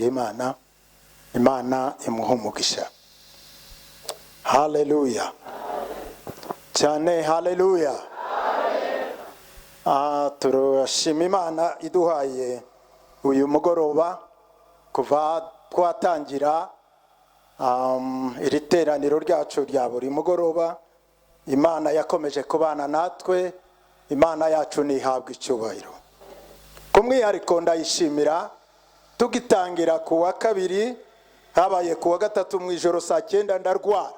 Imana, Imana imuha umugisha. Haleluya cyane, haleluya. Turashima Imana iduhaye uyu mugoroba. Kuva twatangira iri teraniro ryacu rya buri mugoroba, Imana yakomeje kubana natwe. Imana yacu ntihabwa icyubahiro. Ku mwihariko ndayishimira, tugitangira ku wa kabiri, habaye ku wa gatatu mu ijoro saa 9, ndarwara,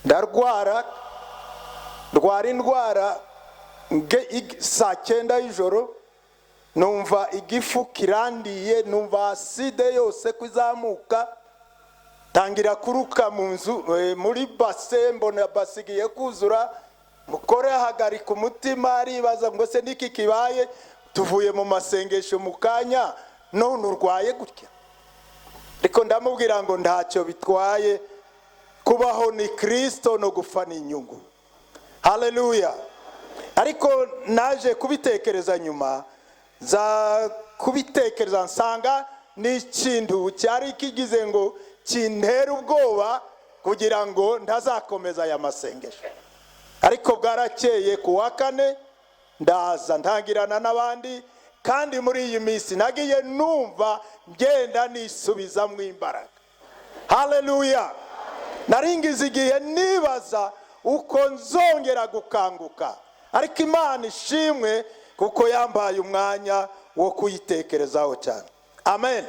ndarwara, ndwara indwara saa 9 y'ijoro. Numva igifu kirandiye, numva acide yose ko izamuka, tangira kuruka mu nzu, muri base, mbona base igiye kuzura. Mukore ahagarika umutima, aribaza ngo: "Se niki kibaye? Tuvuye mu masengesho mu kanya, none urwaye gutya?" Ariko ndamubwira ngo ntacyo bitwaye, kubaho ni Kirisito, no gupfa ni inyungu. Haleluya. Ariko naje kubitekereza nyuma, za kubitekereza nsanga ni ikintu cyari kigize ngo kintera ubwoba kugira ngo ntazakomeza aya masengesho. Ariko bwarakeye ku wa kane, ndaza ntangirana n'abandi, kandi muri iyi minsi nagiye numva ngenda nisubizamo imbaraga. Haleluya. Naringize igihe nibaza uko nzongera gukanguka, ariko Imana ishimwe kuko yambaye umwanya wo kuyitekerezaho cyane. Amen.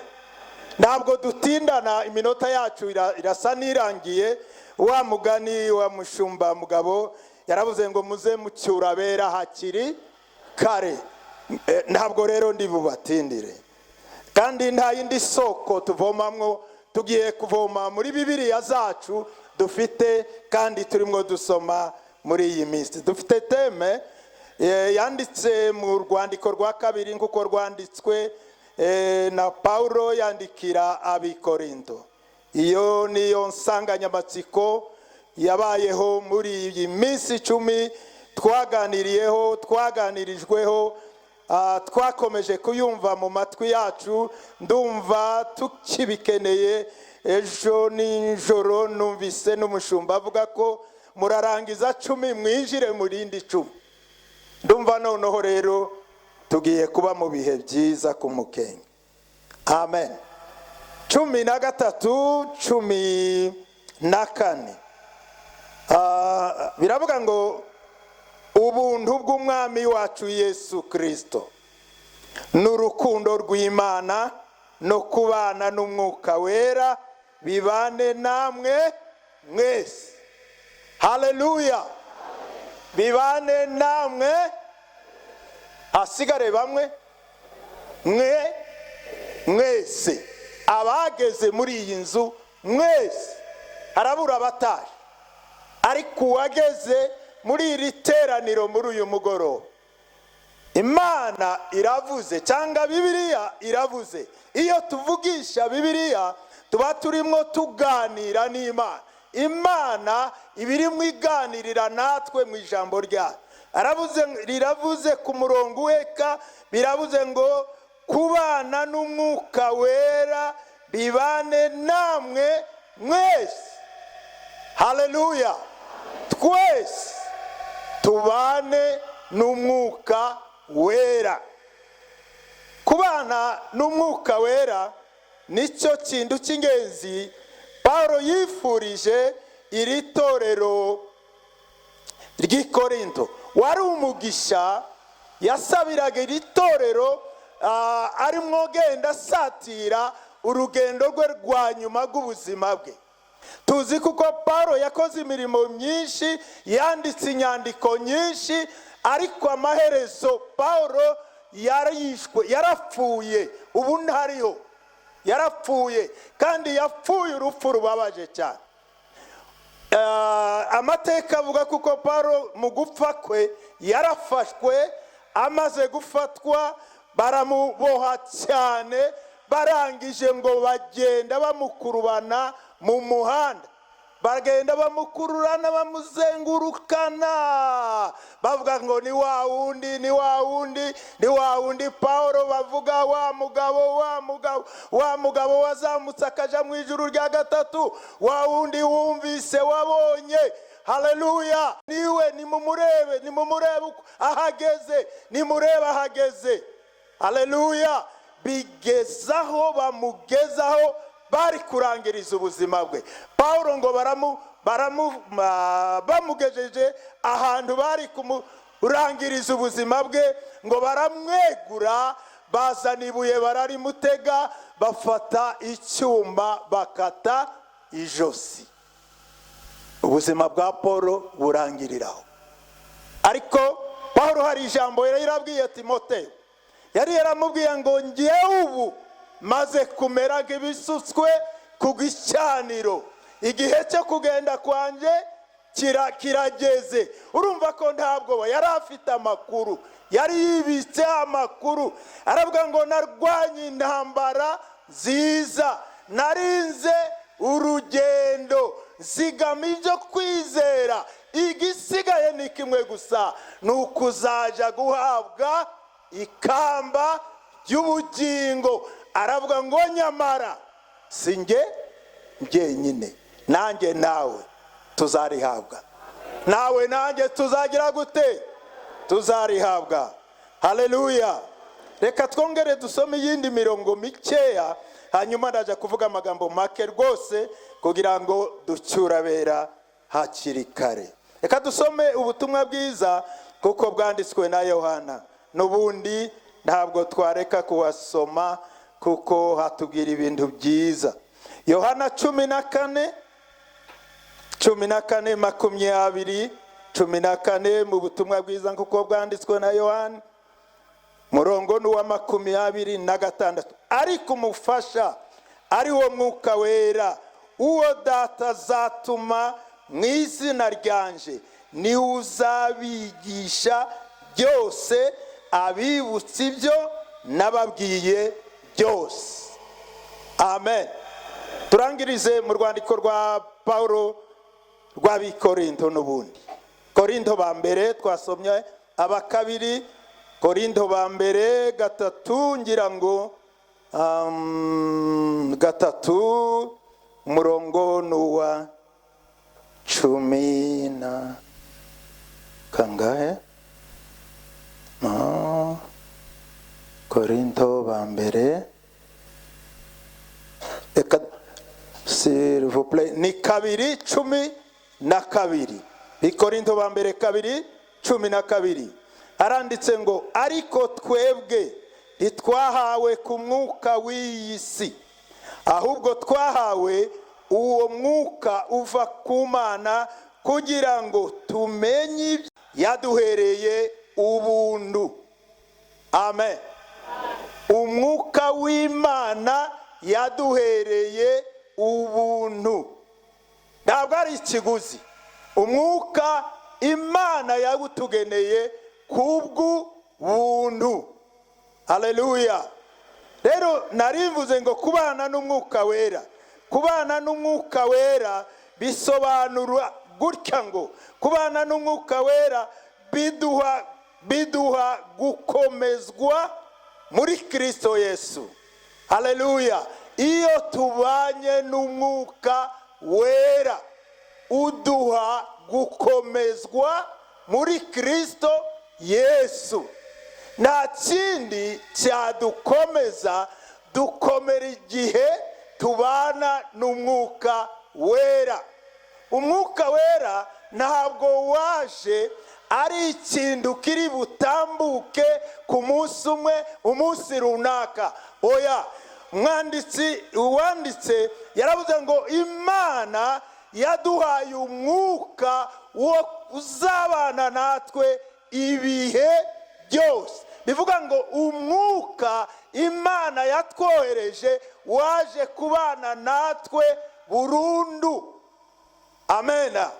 Ntabwo dutindana, iminota yacu irasa n'irangiye. Wa mugani wa mushumba mugabo yaravuze ngo: "Muze mucyura abera hakiri kare." Ntabwo rero ndi bubatindire, kandi nta yindi soko tuvomamwo. Tugiye kuvoma muri Bibiliya zacu dufite kandi turimo dusoma muri iyi minsi. Dufite thème yanditse mu rwandiko rwa kabiri nk'uko rwanditswe na Paulo yandikira Abikorinto. Iyo niyo nsanganyamatsiko yabayeho muri iyi minsi 10 twaganiriyeho, twaganirijweho, twakomeje kuyumva mu matwi yacu. Ndumva tukibikeneye. Ejo nijoro numvise n'umushumba avuga ko murarangiza 10, mwinjire mu rindi 10. Ndumva noneho rero tugiye kuba mu bihe byiza ku mukenke. Amen. 13, 14, biravuga ngo: "Ubuntu bw'Umwami wacu Yesu Kirisito n'urukundo rw'Imana no kubana n'Umwuka Wera bibane namwe mwese." Haleluya. Bibane namwe, hasigare bamwe? Mwe mwese, abageze muri iyi nzu mwese. Harabura abataje, ariko uwageze muri iri teraniro muri uyu mugoroba, Imana iravuze cyangwa Bibiliya iravuze. Iyo tuvugisha Bibiliya, tuba turimo tuganira n'Imana. Imana iba irimo iganirira natwe mu ijambo ryayo. Aravuze, riravuze ku murongo uheka, biravuze ngo: "Kubana n'Umwuka Wera bibane namwe mwese." Haleluya. Twese tubane n'Umwuka Wera. Kubana n'Umwuka Wera nicyo kintu cy'ingenzi Paul yifurije iri torero ry'i Korinto. Wari umugisha yasabiraga iri torero, arimo genda asatira urugendo rwe rwa nyuma rw'ubuzima bwe. Tuzi kuko Paul yakoze imirimo myinshi, yanditse inyandiko nyinshi, ariko amaherezo Paul yarishwe, yarapfuye, ubu ntariho, yarapfuye, kandi yapfuye urupfu rubabaje cyane. Amateka avuga kuko Paul mu gupfa kwe yarafashwe, amaze gufatwa baramuboha cyane, barangije ngo bagenda bamukurubana mu muhanda. Bagenda bamukururana, bamuzengurukana, bavuga ngo: "Ni wa wundi, ni wa wundi, ni wa wundi Pawulo bavuga, wa mugabo, wa mugabo, wa mugabo wazamutse akaja mu ijuru rya gatatu, wa wundi wumvise, wabonye. Haleluya, niwe, nimumurebe, nimumurebe uko ahageze, nimurebe ahageze." Haleluya. Bigezaho bamugezaho bari kurangiriza ubuzima bwe. Pawulo ngo bamugejeje ahantu bari kumurangiriza ubuzima bwe, ngo baramwegura, bazana ibuye bararimutega, bafata icyuma bakata ijosi. Ubuzima bwa Paul burangiriraho. Ariko Paul hari ijambo yari yarabwiye Timoteyo. Yari yaramubwiye ngo: "Ngewe ubu maze kumera nk'ibisutswe ku gicaniro, igihe cyo kugenda kwanjye kirageze." Urumva ko ntabwo yari afite amakuru, yari yibitse amakuru. Aravuga ngo: "Narwanye intambara nziza, narinze urugendo, zigama ibyo kwizera. Igisigaye ni kimwe gusa, ni ukuzaja guhabwa ikamba ry'ubugingo." Aravuga ngo: "Nyamara si njye njyenyine, nanjye nawe tuzarihabwa." Nawe nanjye tuzagira gute? Tuzarihabwa. Haleluya. Reka twongere dusome iyindi mirongo mikeya, hanyuma ndaja kuvuga amagambo make rwose kugira ngo ducyurabera hakiri kare. Reka dusome ubutumwa bwiza kuko bwanditswe na Yohana. N'ubundi ntabwo twareka kuhasoma kuko hatubwira ibintu byiza. Yohana 14, 14, 20, 14, mu butumwa bwiza kuko bwanditswe na Yohana, murongo ni uwa 26: "Ariko umufasha, ari wo Mwuka Wera, uwo Data azatuma mu izina ryanje, niwe uzabigisha byose, abibutsa ibyo nababwiye byose." Amen. Turangirize mu rwandiko rwa Paulo rw'Abikorinto n'ubundi. Korinto ba mbere twasomye, aba kabiri, Korinto ba mbere 3, ngira ngo 3, umurongo ni uwa cumi na kangahe? No. Korinto ba mbere, reka, s'il vous plaît, ni 2, 12. Ikorinto ba mbere 2, 12, haranditse ngo: "Ariko twebwe ntitwahawe ku mwuka w'iyi si, ahubwo twahawe uwo mwuka uva ku Mana, kugira ngo tumenye ibyo yaduhereye ubuntu." Amen. Umwuka w'Imana yaduhereye ubuntu, ntabwo ari ikiguzi. Umwuka Imana yawutugeneye kubw'ubuntu. Haleluya. Rero narivuze ngo kubana n'Umwuka Wera, kubana n'Umwuka Wera bisobanura gutya ngo kubana n'Umwuka Wera biduha gukomezwa muri Kirisito Yesu. Haleluya. Iyo tubanye n'Umwuka Wera, uduha gukomezwa muri Kirisito Yesu. Nta kindi cyadukomeza, dukomera igihe tubana n'Umwuka Wera. Umwuka Wera ntabwo waje ari ikintu kiri butambuke ku munsi umwe, umunsi runaka, oya. Umwanditsi uwanditse yaravuze ngo Imana yaduhaye umwuka wo uzabana natwe ibihe byose. Bivuga ngo umwuka Imana yatwohereje waje kubana natwe burundu. Amena.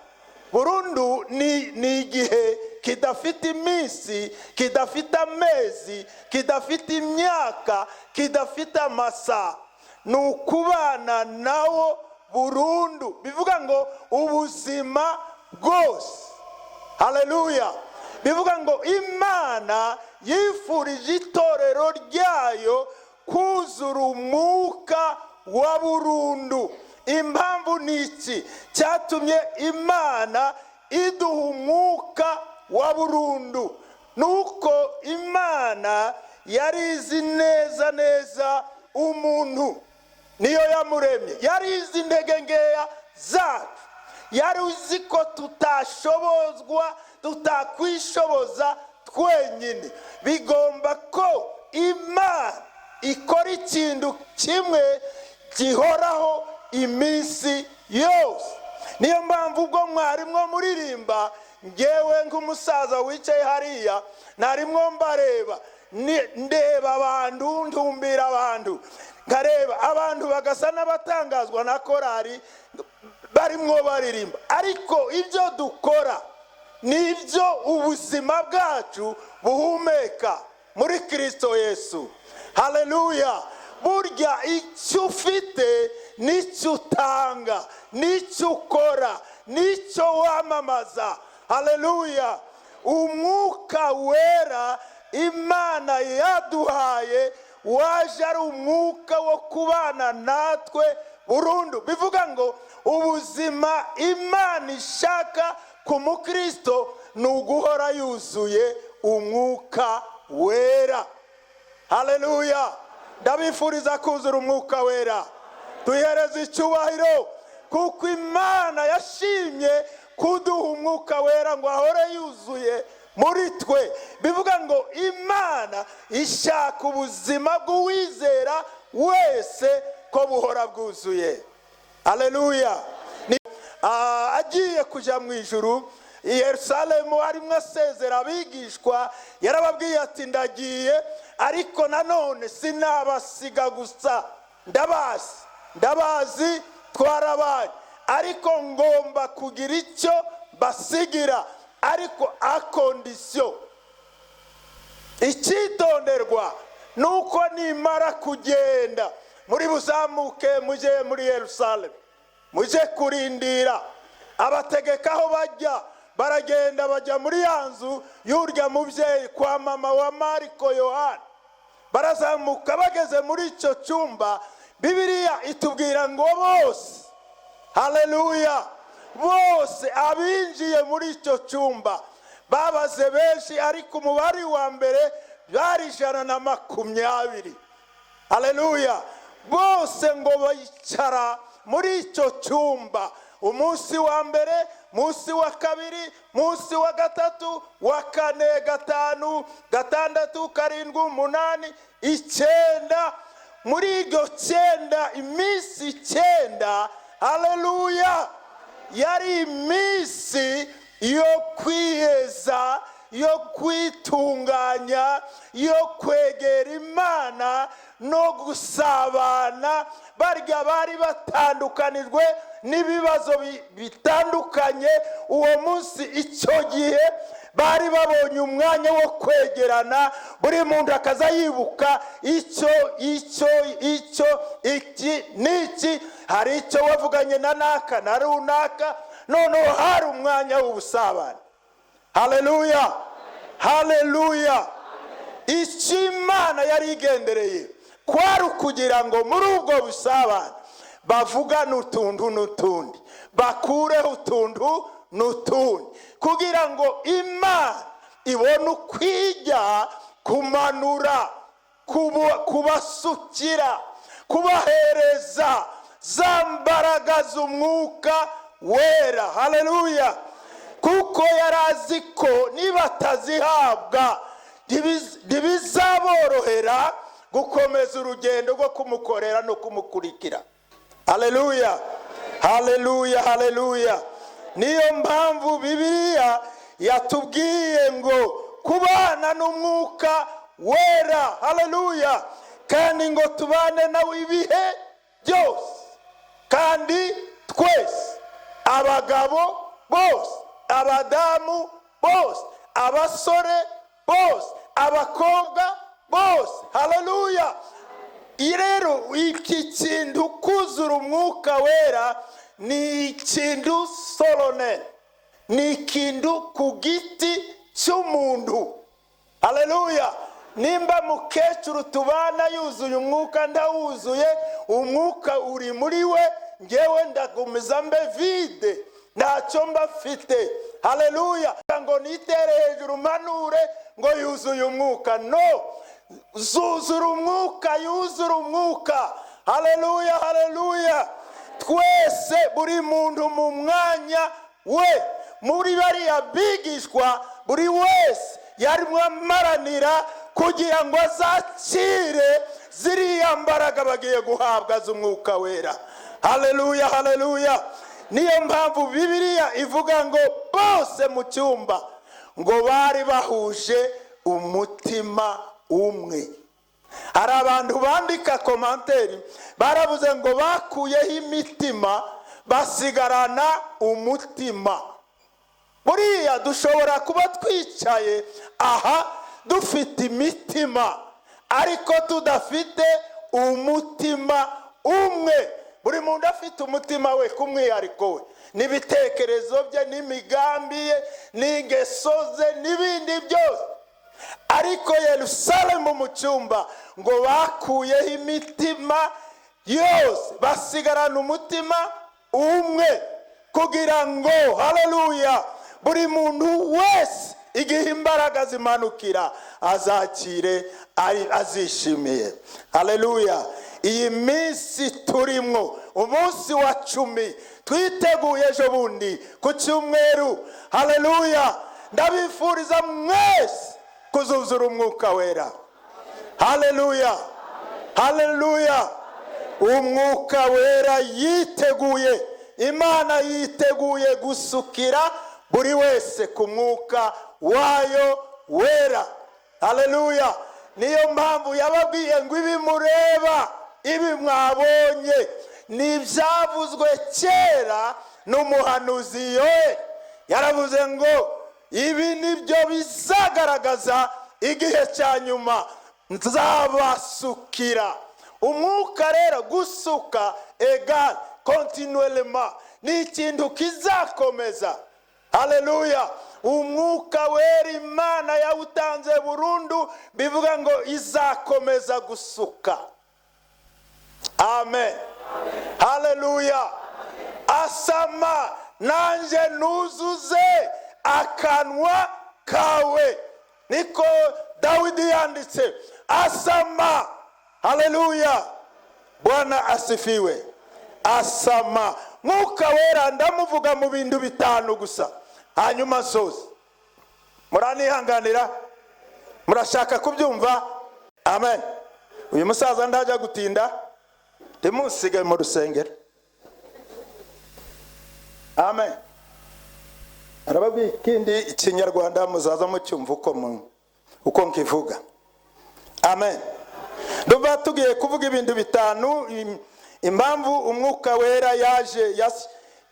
Burundu ni igihe kidafite iminsi, kidafite amezi, kidafite imyaka, kidafite amasaha. Ni ukubana nawo. Burundu bivuga ngo ubuzima bwose. Haleluya! Bivuga ngo Imana yifurije itorero ryayo kuzura umwuka wa burundu. Impamvu ni iki cyatumye Imana iduha umwuka wa burundu? Nuko Imana yari izi neza neza umuntu, niyo yamuremye, yari izi intege nkeya zacu, yari uzi ko tutashobozwa, tutakwishoboza twenyine. Bigomba ko Imana ikora ikintu kimwe gihoraho iminsi yose. Niyo mpamvu ubwo mwarimwo muririmba, ngewe nk'umusaza wicaye hariya narimwo mbareba, ndeba abantu, ntumbira abantu, nkareba abantu bagasa n'abatangazwa na korari barimwo baririmba. Ariko ibyo dukora ni ibyo ubuzima bwacu buhumeka muri Kirisito Yesu. Haleluya! Burya icyo ufite n'icyo utanga n'icyo ukora n'icyo wamamaza. Haleluya! Umwuka Wera Imana yaduhaye waje ari umwuka wo kubana natwe burundu. Bivuga ngo ubuzima Imana ishaka ku mukristo ni uguhora yuzuye Umwuka Wera. Haleluya! Ndabifuriza kuzura Umwuka Wera. Duhereze icyubahiro kuko Imana yashimye kuduha Umwuka Wera ngo ahore yuzuye muri twe. Bivuga ngo Imana ishaka ubuzima bw'uwizera wese ko buhora bwuzuye. Haleluya! Agiye kujya mu ijuru i Yerusalemu, arimo asezera abigishwa, yarababwiye ati: "Ndagiye, ariko nanone sinabasiga gusa. Ndabazi, ndabazi, twarabaye, ariko ngomba kugira icyo basigira, ariko à condition, icyitonderwa ni uko nimara kugenda muri buzamuke mujye muri Yerusalemu, mujye kurindira." Abategeka aho bajya, baragenda bajya muri ya nzu y'urya mubyeyi kwa mama wa Mariko Yohani. Barazamuka, bageze muri icyo cyumba, Bibiliya itubwira ngo bose, haleluya, bose abinjiye muri icyo cyumba babaze benshi, ariko umubare wa mbere bari 120. Haleluya! Bose ngo bicara muri icyo cyumba umunsi wa mbere, munsi wa kabiri, munsi wa gatatu, wa kane, gatanu, gatandatu, karindwi, umunani, icyenda. Muri iryo cyenda, iminsi 9, haleluya, yari iminsi yo kwiheza, yo kwitunganya, yo kwegera Imana no gusabana. Barya bari batandukanijwe n'ibibazo bitandukanye, uwo munsi, icyo gihe bari babonye umwanya wo kwegerana, buri muntu akaza yibuka icyo, icyo, icyo, iki n'iki, hari icyo wavuganye na naka na runaka. Noneho hari umwanya w'ubusabane. Haleluya, haleluya! Icyo Imana yari igendereye kwari ukugira ngo muri ubwo busabane bavugane utuntu n'utundi, bakureho utuntu n'utundi, kugira ngo Imana ibone uko ijya kumanura, kubasukira, kubahereza za mbaraga z'Umwuka Wera. Haleluya! Kuko yari azi ko nibatazihabwa ntibizaborohera gukomeza urugendo rwo kumukorera no kumukurikira. Haleluya, haleluya, haleluya! Niyo mpamvu Bibiliya yatubwiye ngo kubana n'Umwuka Wera, haleluya, kandi ngo tubane nawe ibihe byose, kandi twese, abagabo bose, abadamu bose, abasore bose, abakobwa bose. Haleluya! Rero iki kintu kuzura Kuzura umwuka wera ni ikintu solennel, ni ikintu ku giti cy'umuntu. Haleluya! Nimba mukecuru tubana yuzuye umwuka, ndawuzuye, umwuka uri muri we, ngewe ndagumiza mbe vide, ntacyo mba mfite. Haleluya! Ngo nitere hejuru mpanure ngo yuzuye umwuka, no zuzura umwuka, yuzura umwuka. Haleluya, haleluya! Twese, buri muntu mu mwanya we, muri bariya bigishwa, buri wese yarimo amaranira kugira ngo azakire ziriya mbaraga bagiye guhabwa z'umwuka wera. Haleluya, haleluya! Niyo mpamvu Bibiliya ivuga ngo bose mu cyumba ngo bari bahuje umutima umwe. Hari abantu bandika commentaire, baravuze ngo bakuyeho imitima, basigarana umutima. Buriya dushobora kuba twicaye aha dufite imitima, ariko tudafite umutima umwe. Buri muntu afite umutima we ku mwihariko we, n'ibitekerezo bye, n'imigambi ye, n'ingeso ze, n'ibindi byose. Ariko Yerusalemu mu cyumba ngo bakuyeho imitima yose, basigarana umutima umwe, kugira ngo, haleluya, buri muntu wese igihe imbaraga zimanukira azakire azishimiye. Haleluya! Iyi minsi turimo, umunsi wa 10, twiteguye ejo bundi ku cyumweru. Haleluya! Ndabifuriza mwese kuzuzura umwuka wera. Haleluya, haleluya! Umwuka wera yiteguye, Imana yiteguye gusukira buri wese ku mwuka wayo wera. Haleluya! Niyo mpamvu yababwiye ngo ibi mureba, ibi mwabonye, ni ibyavuzwe kera n'umuhanuzi Yowe. Yaravuze ngo ibi nibyo bizagaragaza igihe cya nyuma, nzabasukira umwuka. Rero gusuka ega continuellement ni ikintu kizakomeza. Haleluya! Umwuka wera Imana yawutanze burundu, bivuga ngo izakomeza gusuka. Amen, haleluya! Asama nanjye nuzuze akanwa kawe, niko Dawidi yanditse. Asama. Haleluya! Bwana asifiwe! Asama. Mwuka wera ndamuvuga mu bintu bitanu gusa, hanyuma nsoze. Muranihanganira, murashaka kubyumva? Amen. Uyu musaza ndajya gutinda, ntimusige mu rusengero. Amen. Arababwira ikindi Ikinyarwanda muzaza mucyumva uko nkivuga. Amen. Ndumva tugiye kuvuga ibintu bitanu, impamvu umwuka wera yaje,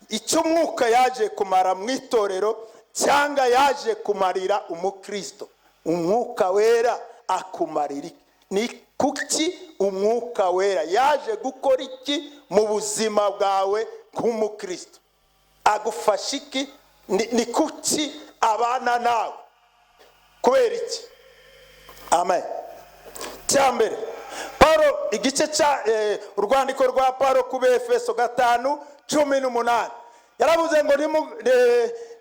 icyo umwuka yaje kumara mu itorero cyangwa yaje kumarira umukristo. Umwuka wera akumarira iki? Ni kuki umwuka wera yaje gukora iki mu buzima bwawe nk'umukristo? Agufasha iki? Ni kuki abana nawe? Kubera iki? Amen. Cya mbere, Paulo, igice cya urwandiko rwa Paulo ku Befeso 5:18, yaravuze ngo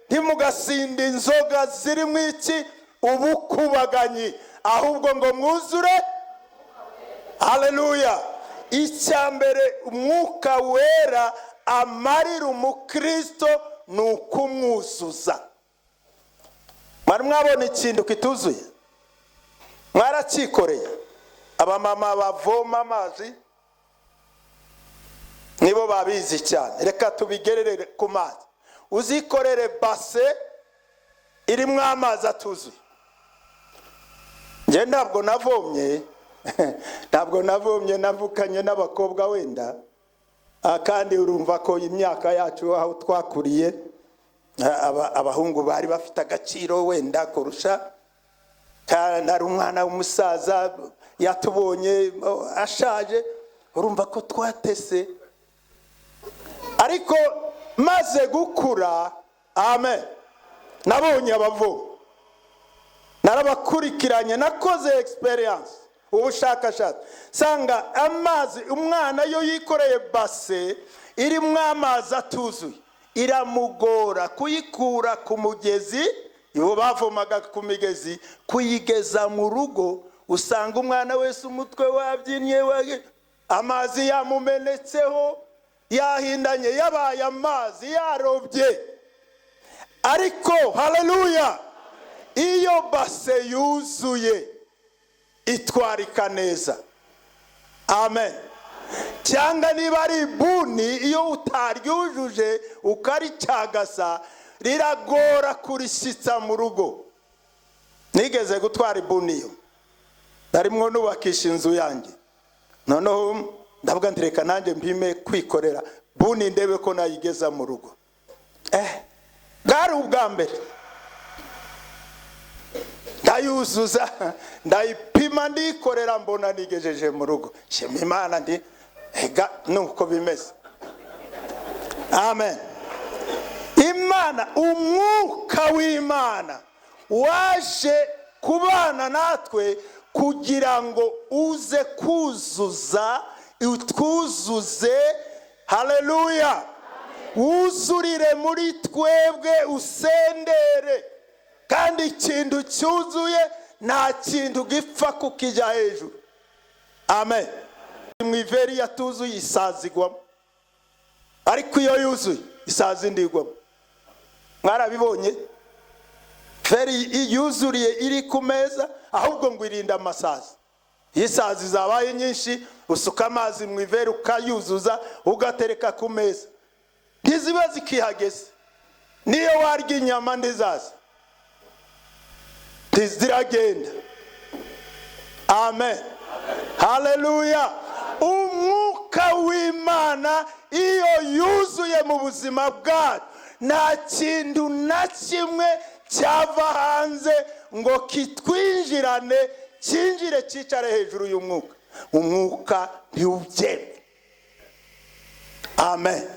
ntimugasinde inzoga zirimo iki? Ubukubaganyi, ahubwo ngo mwuzure. Haleluya! Icya mbere umwuka wera amarira umukristo ni ukumwuzuza. Mwari mwabona ikintu kituzuye? Mwaracyikoreye? Abamama bavoma amazi nibo babizi cyane. Reka tubigerere ku mazi. Uzikorere base irimo amazi atuzuye. Njye ntabwo navomye, navukanye n'abakobwa wenda. Kandi urumva ko imyaka yacu, aho twakuriye, abahungu bari bafite agaciro wenda kurusha. Kandi ari umwana w'umusaza yatubonye, oh, ashaje, urumva ko twatese. Ariko maze gukura, amen, nabonye abavoma, narabakurikiranye, nakoze experience, ubushakashatsi, sanga amazi, umwana iyo yikoreye base irimo amazi atuzuye, iramugora kuyikura ku mugezi, ibo bavomaga ku migezi, kuyigeza mu rugo. Usanga umwana wese umutwe wabyinnye, amazi yamumenetseho, yahindanye, yabaye amazi, yarobye. Ariko haleluya, iyo base yuzuye itwarika neza, amen. Cyangwa niba ari ibuni, iyo utaryujuje ukaricagasa, riragora kurishyitsa mu rugo. Nigeze gutwara ibuni, iyo narimwo nubakisha inzu yanjye, noneho ndavuga nti: "Reka nanjye mpime kwikorera buni, ndebe ko nayigeza mu rugo." Bwari ubwa mbere. Ndayuzuza, ndayipima, ndikorera, mbona nigejeje mu rugo. Shima Imana, ndi ega nuko bimeze, amen. Imana, umwuka w'Imana waje kubana natwe kugira ngo uze kuzuza, utwuzuze. Haleluya! Wuzurire muri twebwe, usendere. Kandi ikintu cyuzuye nta kintu gipfa kukijya hejuru, amen. Mu iveri yatuzuye isazi igwamo, ariko iyo yuzuye isazi ndigwamo. Mwarabibonye, feri yuzuriye iri ku meza, ahubwo ngo irinde amasazi. Iyo isazi zabaye nyinshi, usuka amazi mu iveri ukayuzuza, ugatereka ku meza, ntiziba zikihageze. Niyo warya inyama ntizaza, ziragenda, amen. Haleluya! Umwuka w'Imana iyo yuzuye mu buzima bwacu, nta kintu na kimwe cyava hanze ngo kitwinjirane, cyinjire cyicare hejuru y'umwuka. Umwuka ntiwubyemere, amen.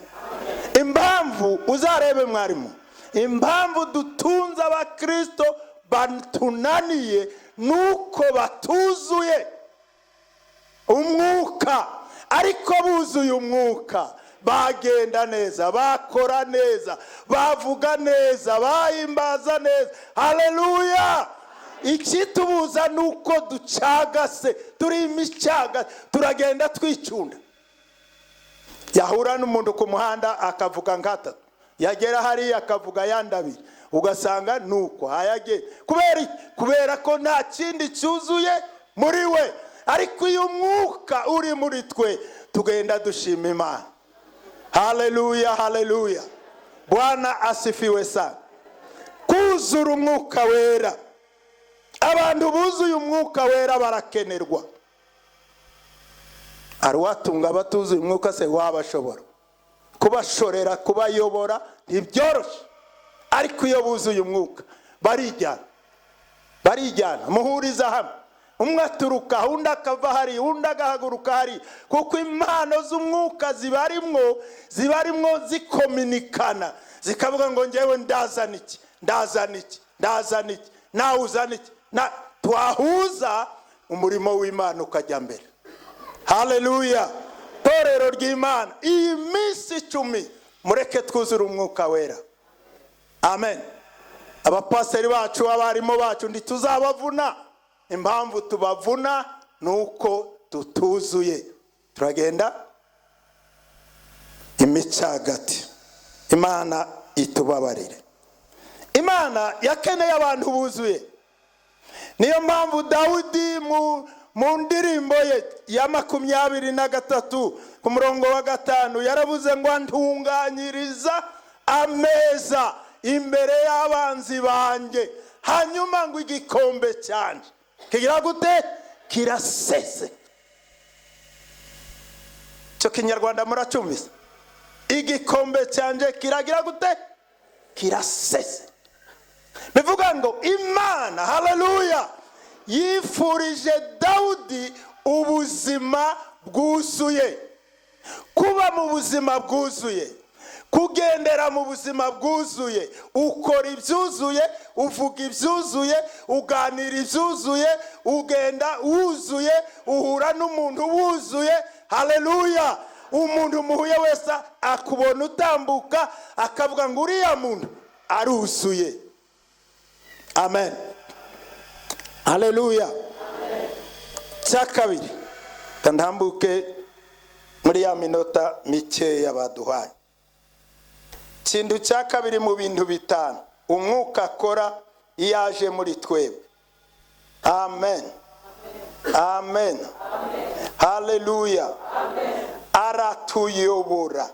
Impamvu uzarebe mwarimu, impamvu dutunze abakirisito batunaniye nuko batuzuye umwuka. Ariko buzuye umwuka bagenda neza, bakora neza, bavuga neza, bahimbaza neza. Haleluya! Ikitubuza ni uko ducagase, turi imicyaga, turagenda twicunda. Yahura n'umuntu ku muhanda akavuga nk'atatu, yagera hariya akavuga ayandi abiri, ugasanga ni uko hayagera. Kubera iki? Kubera ko nta kindi cyuzuye muri we. Ariko iyo umwuka uri muri twe, tugenda dushima Imana. Haleluya, haleluya! Bwana asifiwe sana. Kuzura umwuka wera, abantu buzuye umwuka wera barakenerwa. Hari uwatunga abatuzuye umwuka se? Wabashobora kubashorera, kubayobora ntibyoroshye. Ariko iyo buzuye umwuka barijyana, barijyana, muhuriza hamwe, umwe aturuka, undi akava hari, undi agahaguruka hari, kuko impano z'umwuka zibarimwo, zibarimwo zikominikana, zikavuga ngo: "Ngewe ndazana iki, ndazana iki, ndazana iki, nawe uzana iki." Na twahuza, umurimo w'Imana ukajya mbere. Haleluya! Torero ry'Imana, iyi minsi 10 mureke twuzure umwuka wera, amen. Abapasiteri bacu, abarimu bacu, ntituzabavuna. Impamvu tubavuna ni uko tutuzuye, turagenda imicagati. Imana itubabarire. Imana yakeneye abantu buzuye. Niyo mpamvu Dawudi mu ndirimbo ye ya 23 ku murongo wa 5 yaravuze ngo: "Antunganyiriza ameza imbere y'abanzi banjye." Hanyuma ngo igikombe cyanjye kigira gute? Kirasese. Icyo kinyarwanda muracyumvise? Igikombe cyanjye kiragira gute? Kirasese. Bivuga ngo Imana, haleluya, yifurije Dawudi ubuzima bwuzuye. Kuba mu buzima bwuzuye Kugendera mu buzima bwuzuye, ukora ibyuzuye, uvuga ibyuzuye, uganira ibyuzuye, ugenda wuzuye, uhura n'umuntu wuzuye. Haleluya! Umuntu muhuye wese akubona utambuka akavuga ngo uriya muntu aruzuye. Amen, haleluya. Cya kabiri, ntambuke muri ya minota mikeya baduhaye. Ikintu cya kabiri mu bintu bitanu umwuka akora iyo aje muri twebwe. Amen, amen, haleluya. Aratuyobora.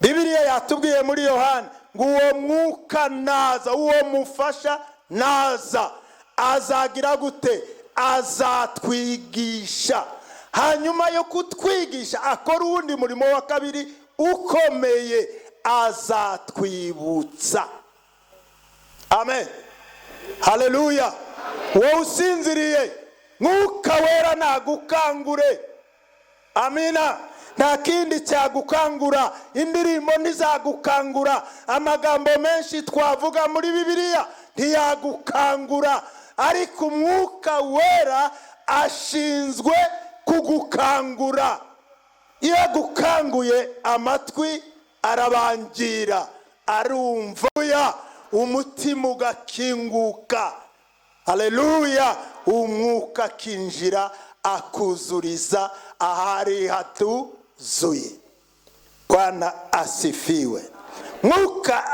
Bibiliya yatubwiye muri Yohani ngo uwo mwuka naza, uwo mufasha naza, azagira gute? Azatwigisha. Hanyuma yo kutwigisha akora uwundi murimo wa kabiri ukomeye, azatwibutsa. Amen, haleluya. Wowe usinziriye, Mwuka Wera nagukangure. Amina. Nta kindi cyagukangura, indirimbo ntizagukangura, amagambo menshi twavuga muri Bibiliya ntiyagukangura, ariko Umwuka Wera ashinzwe kugukangura. Iyo agukanguye, amatwi arabangira, arumva, umutima ugakinguka. Haleluya! Umwuka akinjira, akuzuriza ahari hatuzuye. Bwana asifiwe. Mwuka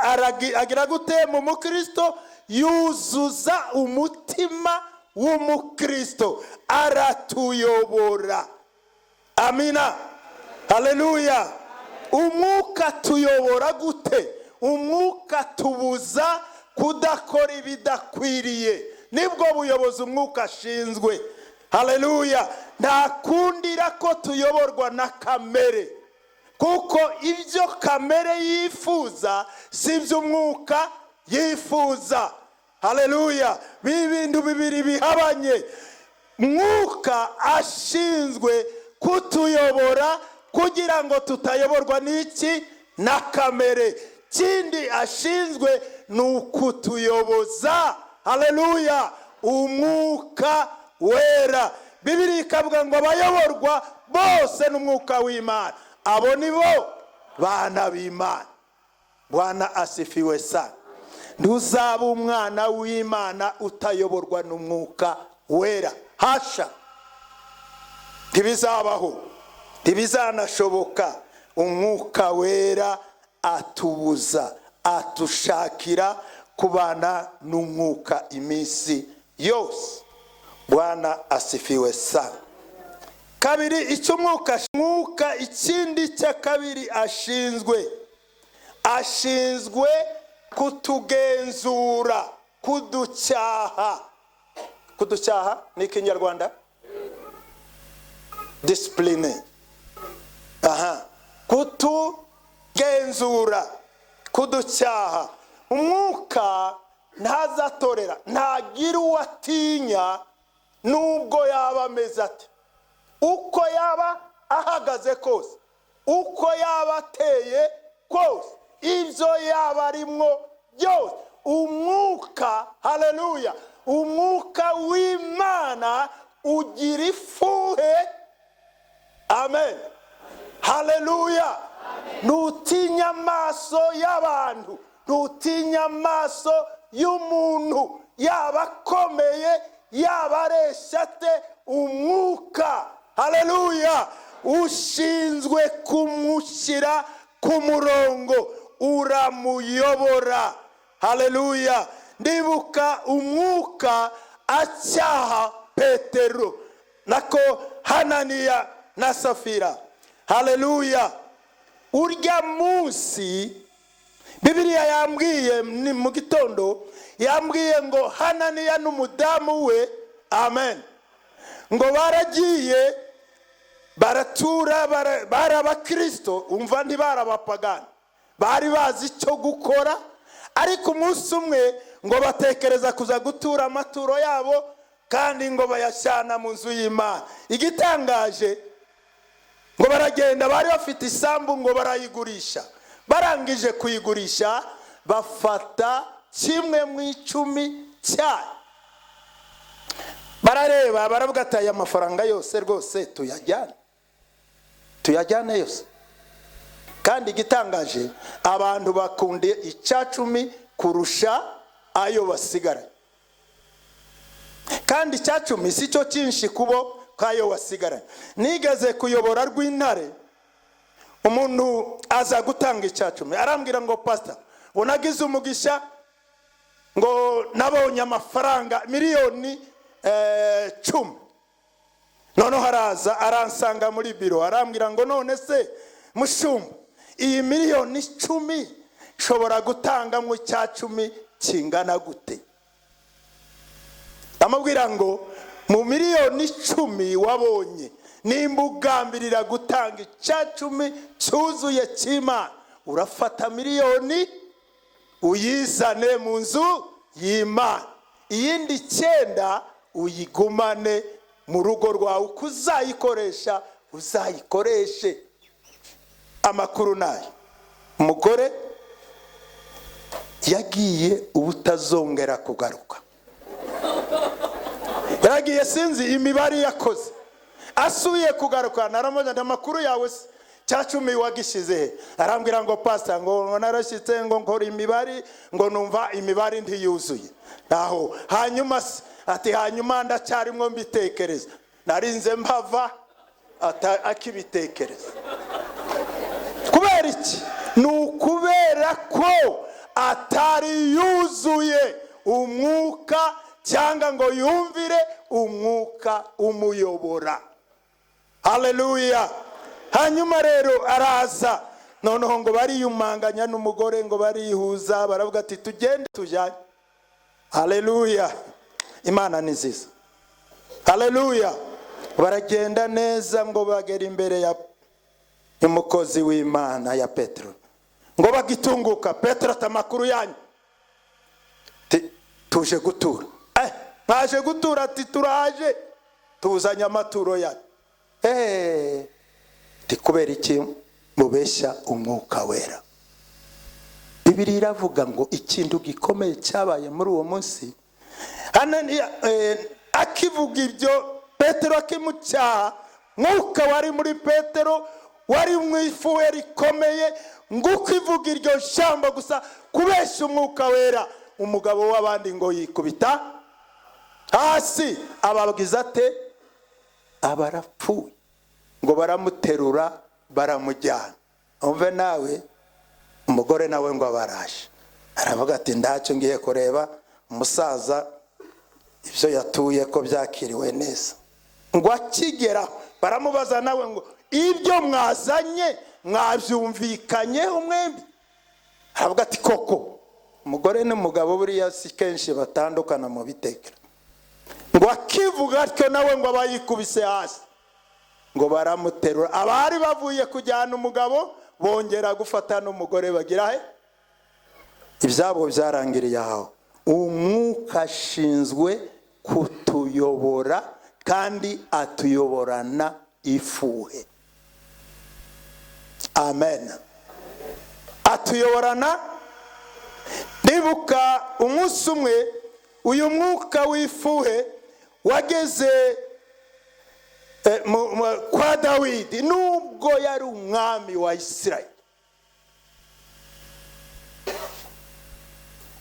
agira gute mu mukristo? Yuzuza umutima w'umukristo, aratuyobora. Amina, haleluya. Umwuka tuyobora gute? Umwuka tubuza kudakora ibidakwiriye, nibwo buyobozi umwuka ashinzwe. Haleluya. Ntakundira ko tuyoborwa na kamere, kuko ibyo kamere yifuza si byo umwuka yifuza. Haleluya. Bintu bibiri bihabanye. Mwuka ashinzwe kutuyobora kugira ngo tutayoborwa n'iki? Na kamere. Kindi ashinzwe ni ukutuyoboza. Haleluya. Umwuka Wera, Bibiri ikavuga ngo abayoborwa bose n'Umwuka w'Imana, abo ni bo bana b'Imana. Bwana asifiwe sana. Ntuzaba umwana w'Imana utayoborwa n'Umwuka Wera. Hasha, ntibizabaho, ntibizanashoboka. Umwuka Wera atubuza, atushakira kubana n'umwuka iminsi yose. Bwana asifiwe sana. Kabiri, icyo umwuka, ikindi cya kabiri ashinzwe kutugenzura, kuducyaha. Kuducyaha ni Ikinyarwanda discipline. Aha, kutugenzura, kuducyaha. Umwuka ntazatorera, ntagira uwo atinya, nubwo yaba ameze ate, uko yaba ahagaze kose, uko yaba ateye kose, ibyo yaba arimwo byose. Umwuka, haleluya, umwuka w'Imana ugira ifuhe. Amen, haleluya. Ntutinya amaso y'abantu, ntutinya amaso y'umuntu, yaba akomeye, yaba areshya ate. Umwuka, haleluya, ushinzwe kumushyira ku murongo, uramuyobora. Haleluya. Ndibuka umwuka acyaha Petero, nako Hananiya na Safira. Haleluya. Urya munsi Bibiliya yambwiye, ni mu gitondo, yambwiye ngo Hananiya n'umudamu we, amen, ngo baragiye baratura, bari abakristo, umva, ntibari abapagani, bari bazi icyo gukora. Ariko umunsi umwe ngo batekereza kuza gutura amaturo yabo, kandi ngo bayashyana mu nzu y'Imana. Igitangaje, ngo baragenda, bari bafite isambu, ngo barayigurisha. Barangije kuyigurisha, bafata 1/10 cyayo. Barareba, baravuga ati: "Aya mafaranga yose rwose tuyajyane, tuyajyane yose." Kandi igitangaje, abantu bakundiye 10% kurusha ayo basigaranye. Kandi 10% si cyo cyinshi kubo k'ayo wasigaranye. Nigeze kuyobora Rw'intare, umuntu aza gutanga 10%, arambwira ngo: "Pasita, ngo nagize umugisha, ngo nabonye amafaranga miliyoni 10." Noneho araza aransanga muri biro, arambwira ngo: "None se mushumba, iyi miliyoni 10 nshobora gutangamo 10% kingana gute?" Amubwira ngo: "Mu miliyoni 10 wabonye, nimba ugambirira gutanga 10% cyuzuye cy'Imana, urafata miliyoni uyizane mu nzu y'Imana, iyindi 9 uyigumane mu rugo rwawe, uko uzayikoresha uzayikoreshe." Amakuru nayo, umugore yagiye ubutazongera kugaruka. Yaragiye, sinzi imibare yakoze. Asubiye kugaruka, naramubaza: "Amakuru yawe se, 10% wagishyize he?" Arambwira ngo: "Pasita, ngo narashyitse, ngo nkora imibare, ngo numva imibare ntiyuzuye aho." "Hanyuma se?" Ati: "Hanyuma ndacyarimo mbitekereza." Narinze mpava akibitekereza. Kubera iki? Ni ukubera ko atari yuzuye umwuka, cyangwa ngo yumvire umwuka umuyobora. Haleluya! Hanyuma rero araza, noneho ngo bariyumanganya n'umugore, ngo barihuza, baravuga ati: "Tugende tujyane." Haleluya! Imana ni nziza. Haleluya! Baragenda neza, ngo bagera imbere ya umukozi w'Imana ya Petero. Ngo bagitunguka, Petero ati: "Amakuru yanyu?" "Tuje gutura." "Mwaje gutura?" Ati: "Turaje, tuzanye amaturo yanyu." Ati: "Kubera iki mubeshya Umwuka Wera?" Bibiliya iravuga ngo ikintu gikomeye cyabaye muri uwo munsi. Akivuga ibyo, Petero akimucyaha, Mwuka wari muri Petero wari mu ifuhe rikomeye. Ngo uko ivuga iryo jambo gusa, kubeshya Umwuka Wera, umugabo w'abandi ngo yikubita hasi. Ababwiza ate? Aba arapfuye. Ngo baramuterura, baramujyana. Umve nawe, umugore nawe ngo abaraje, aravuga ati: "Ndacyo ngiye kureba umusaza ibyo yatuye ko byakiriwe neza." Ngo akigera, baramubaza nawe ngo: "Ibyo mwazanye mwabyumvikanyeho mwembi?" Aravuga ati: "Koko." Umugore n'umugabo buriya si kenshi batandukana mu bitekerezo. Ngo akivuga atyo, nawe ngo aba yikubise hasi. Ngo baramuterura. Abari bavuye kujyana umugabo bongera gufata n'umugore, bagira he? Ibyabo byarangiriye aho. Umwuka ashinzwe kutuyobora, kandi atuyoborana ifuhe. Amen. Atuyoborana. Ndibuka umunsi umwe uyu mwuka w'ifuhe wageze kwa Dawidi, nubwo yari umwami wa Isirayeli.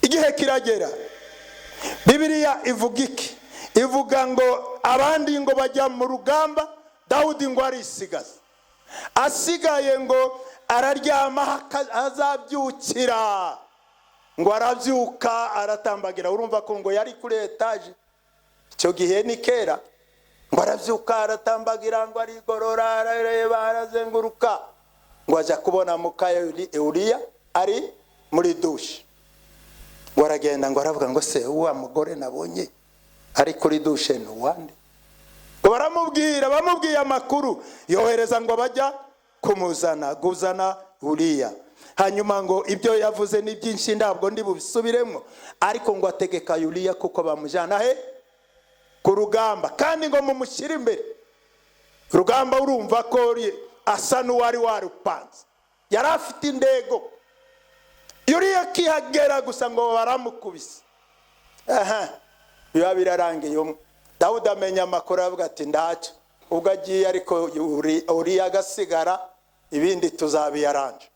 Igihe kiragera, Bibiliya ivuga iki? Ivuga ngo abandi ngo bajya mu rugamba, Dawudi ngo arisigaza. Asigaye ngo araryama, azabyukira, ngo arabyuka, aratambagira. Urumva ko ngo yari kuri etaje icyo gihe, ni kera. Ngo arabyuka, aratambagira, ngo arigorora, arareba, arazenguruka, ngo ajya kubona muka Uriya ari muri douche. Ngo aragenda, ngo aravuga ngo: "Se wa mugore nabonye ari kuri douche ni uwande?" Ngo baramubwira. Bamubwiye amakuru, yohereza ngo bajya kumuzana, guzana Uriya. Hanyuma ngo ibyo yavuze ni byinshi, ntabwo ndi bubisubiremo, ariko ngo ategeka Uriya kuko bamujyana he? Ku rugamba, kandi ngo mumushyire imbere. Rugamba, urumva ko asa n'uwari warupanze, yari afite intego. Uriya akihagera gusa ngo baramukubise, aha biba birarangiye. Umwe Dawudi amenya amakuru, aravuga ati: "Ndacyo ubwo agiye, ariko Uriya agasigara, ibindi tuzabiyaranje."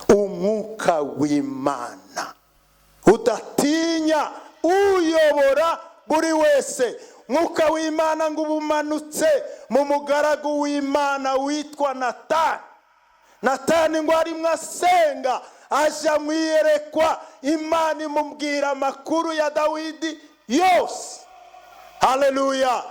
Umwuka w'Imana udatinya uyobora buri wese. Mwuka w'Imana ngo ubumanutse mu mugaragu w'Imana witwa Natani. Natani ngo arimo asenga, aja mu iyerekwa, Imana imubwira amakuru ya Dawidi yose. Haleluya!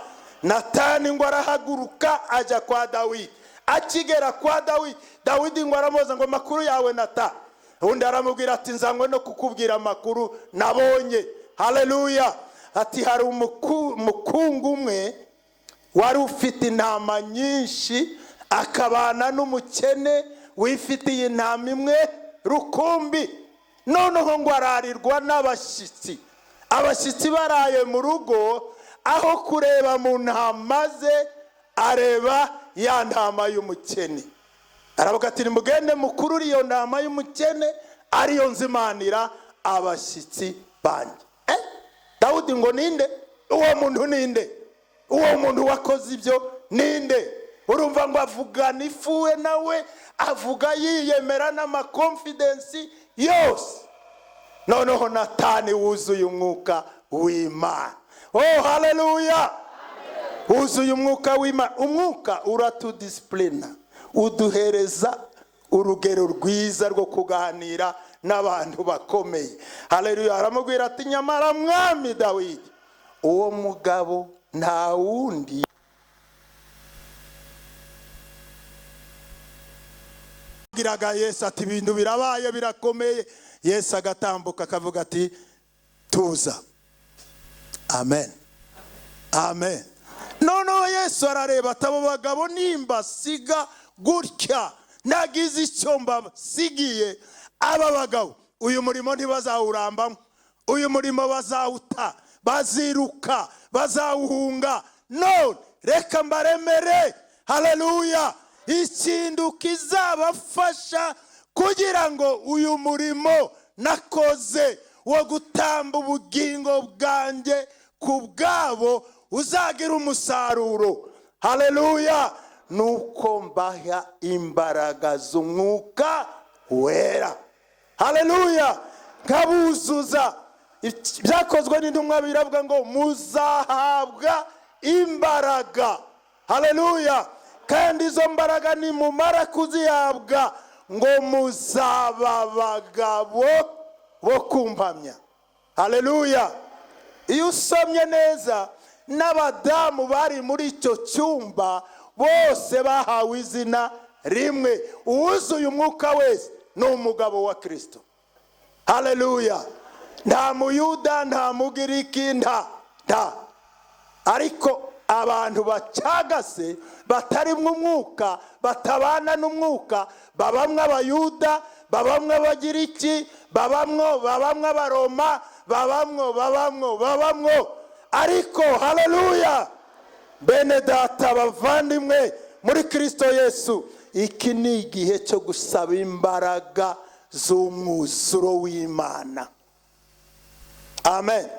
Natani ngo arahaguruka ajya kwa Dawidi. Akigera kwa Dawidi, Dawidi ngo aramubaza ngo: "Amakuru yawe, Natani?" Undi aramubwira ati: "Nzanywe no kukubwira amakuru nabonye." Haleluya! Ati: "Hari umukungu umwe wari ufite intama nyinshi, akabana n'umukene wifitiye intama imwe rukumbi. Noneho ngo ararirwa n'abashyitsi. Abashyitsi baraye mu rugo, aho kureba mu ntama ze areba ya ntama y'umukene. Aravuga ati: 'Nimugende mukurure iyo ntama y'umukene, ariyo nzimanira abashyitsi banjye.'" Dawudi ngo: "Ninde uwo muntu? Ninde uwo muntu wakoze ibyo? Ninde?" Urumva ngo avugana ifuwe, nawe avuga yiyemera n'ama confidence yose. Noneho Natani wuzuye umwuka w'Imana, oh haleluya, wuzuye umwuka w'Imana. Umwuka uratudisipurina, uduhereza urugero rwiza rwo kuganira n'abantu bakomeye. Haleluya! Aramubwira ati: "Nyamara mwami Dawidi, uwo mugabo nta wundi." Abwiraga Yesu ati: "Ibintu birabaye, birakomeye." Yesu agatambuka akavuga ati: "Tuza." Amen, amen. Noneho Yesu arareba ati: "Abo bagabo nimbasiga gutya, nagize icyo mbasigiye, aba bagabo uyu murimo ntibazawurambamo, uyu murimo bazawuta, baziruka, bazawuhunga. None reka mbaremere, haleluya, ikintu kizabafasha kugira ngo uyu murimo nakoze wo gutamba ubugingo bwanjye ku bwabo uzagira umusaruro. Haleluya! Nuko mbaha imbaraga z'Umwuka Wera, haleluya, nkabuzuza." Byakozwe n'Intumwa biravuga ngo muzahabwa imbaraga, haleluya, kandi izo mbaraga nimumara kuzihabwa ngo muzaba abagabo bo kumpamya. Haleluya! Iyo usomye neza, n'abadamu bari muri icyo cyumba bose bahawe izina rimwe. Uwuzuye umwuka wese ni umugabo wa Kirisito. Haleluya! Nta Muyuda, nta Mugiriki, nta nta ariko abantu bacagase, batarimwo umwuka, batabana n'umwuka, babamwe Abayuda, babamwe Abagiriki, babamwo, babamwe Abaroma, babamwo, babamwo, babamwo. Ariko haleluya, bene data bavandimwe muri Kirisito Yesu, iki ni igihe cyo gusaba imbaraga z'umwuzuro w'Imana. Amen.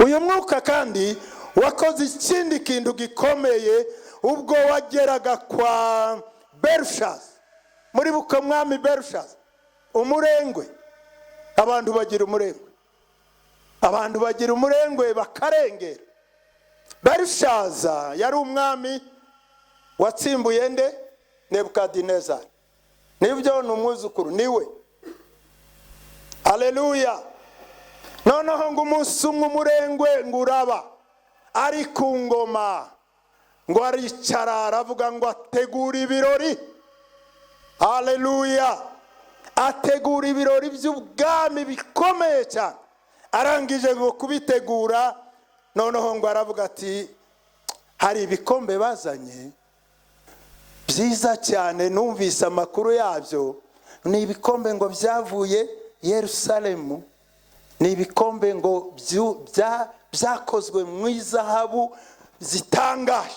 Uyu mwuka kandi wakoze ikindi kintu gikomeye ubwo wageraga kwa Berushazi. Muri buko mwami Berushazi, umurengwe. Abantu bagira umurengwe, abantu bagira umurengwe bakarengera. Berushaza yari umwami watsimbuye nde? Nebukadinezari. Nibyo, ni umwuzukuru niwe. Haleluya! Noneho ngo umunsi umwe umurengwe ngo uraba ari ku ngoma, ngo aricara aravuga ngo ategura ibirori. Haleluya! Ategura ibirori by'ubwami bikomeye cyane. Arangije ngo kubitegura, noneho ngo aravuga ati: "Hari ibikombe bazanye byiza cyane, numvise amakuru yabyo. Ni ibikombe ngo byavuye Yerusalemu, ni ibikombe ngo byakozwe mu izahabu zitangaje."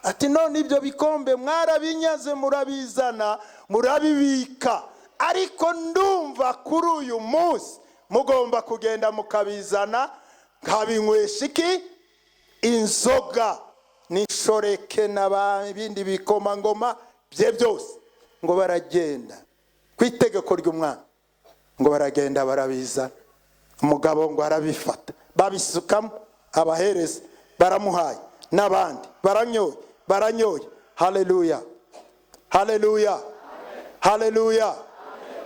Ati: "None ibyo bikombe mwarabinyaze, murabizana, murabibika." Ariko ndumva kuri uyu munsi mugomba kugenda mukabizana, nkabinywesha iki? Inzoga n'inshoreke n'ibindi bikomangoma bye byose. Ngo baragenda ku itegeko ry'umwami, ngo baragenda barabizana. Umugabo ngo arabifata, babisukamo, abahereza baramuhaye, n'abandi baranyoye, baranyoye. Haleluya, haleluya, haleluya,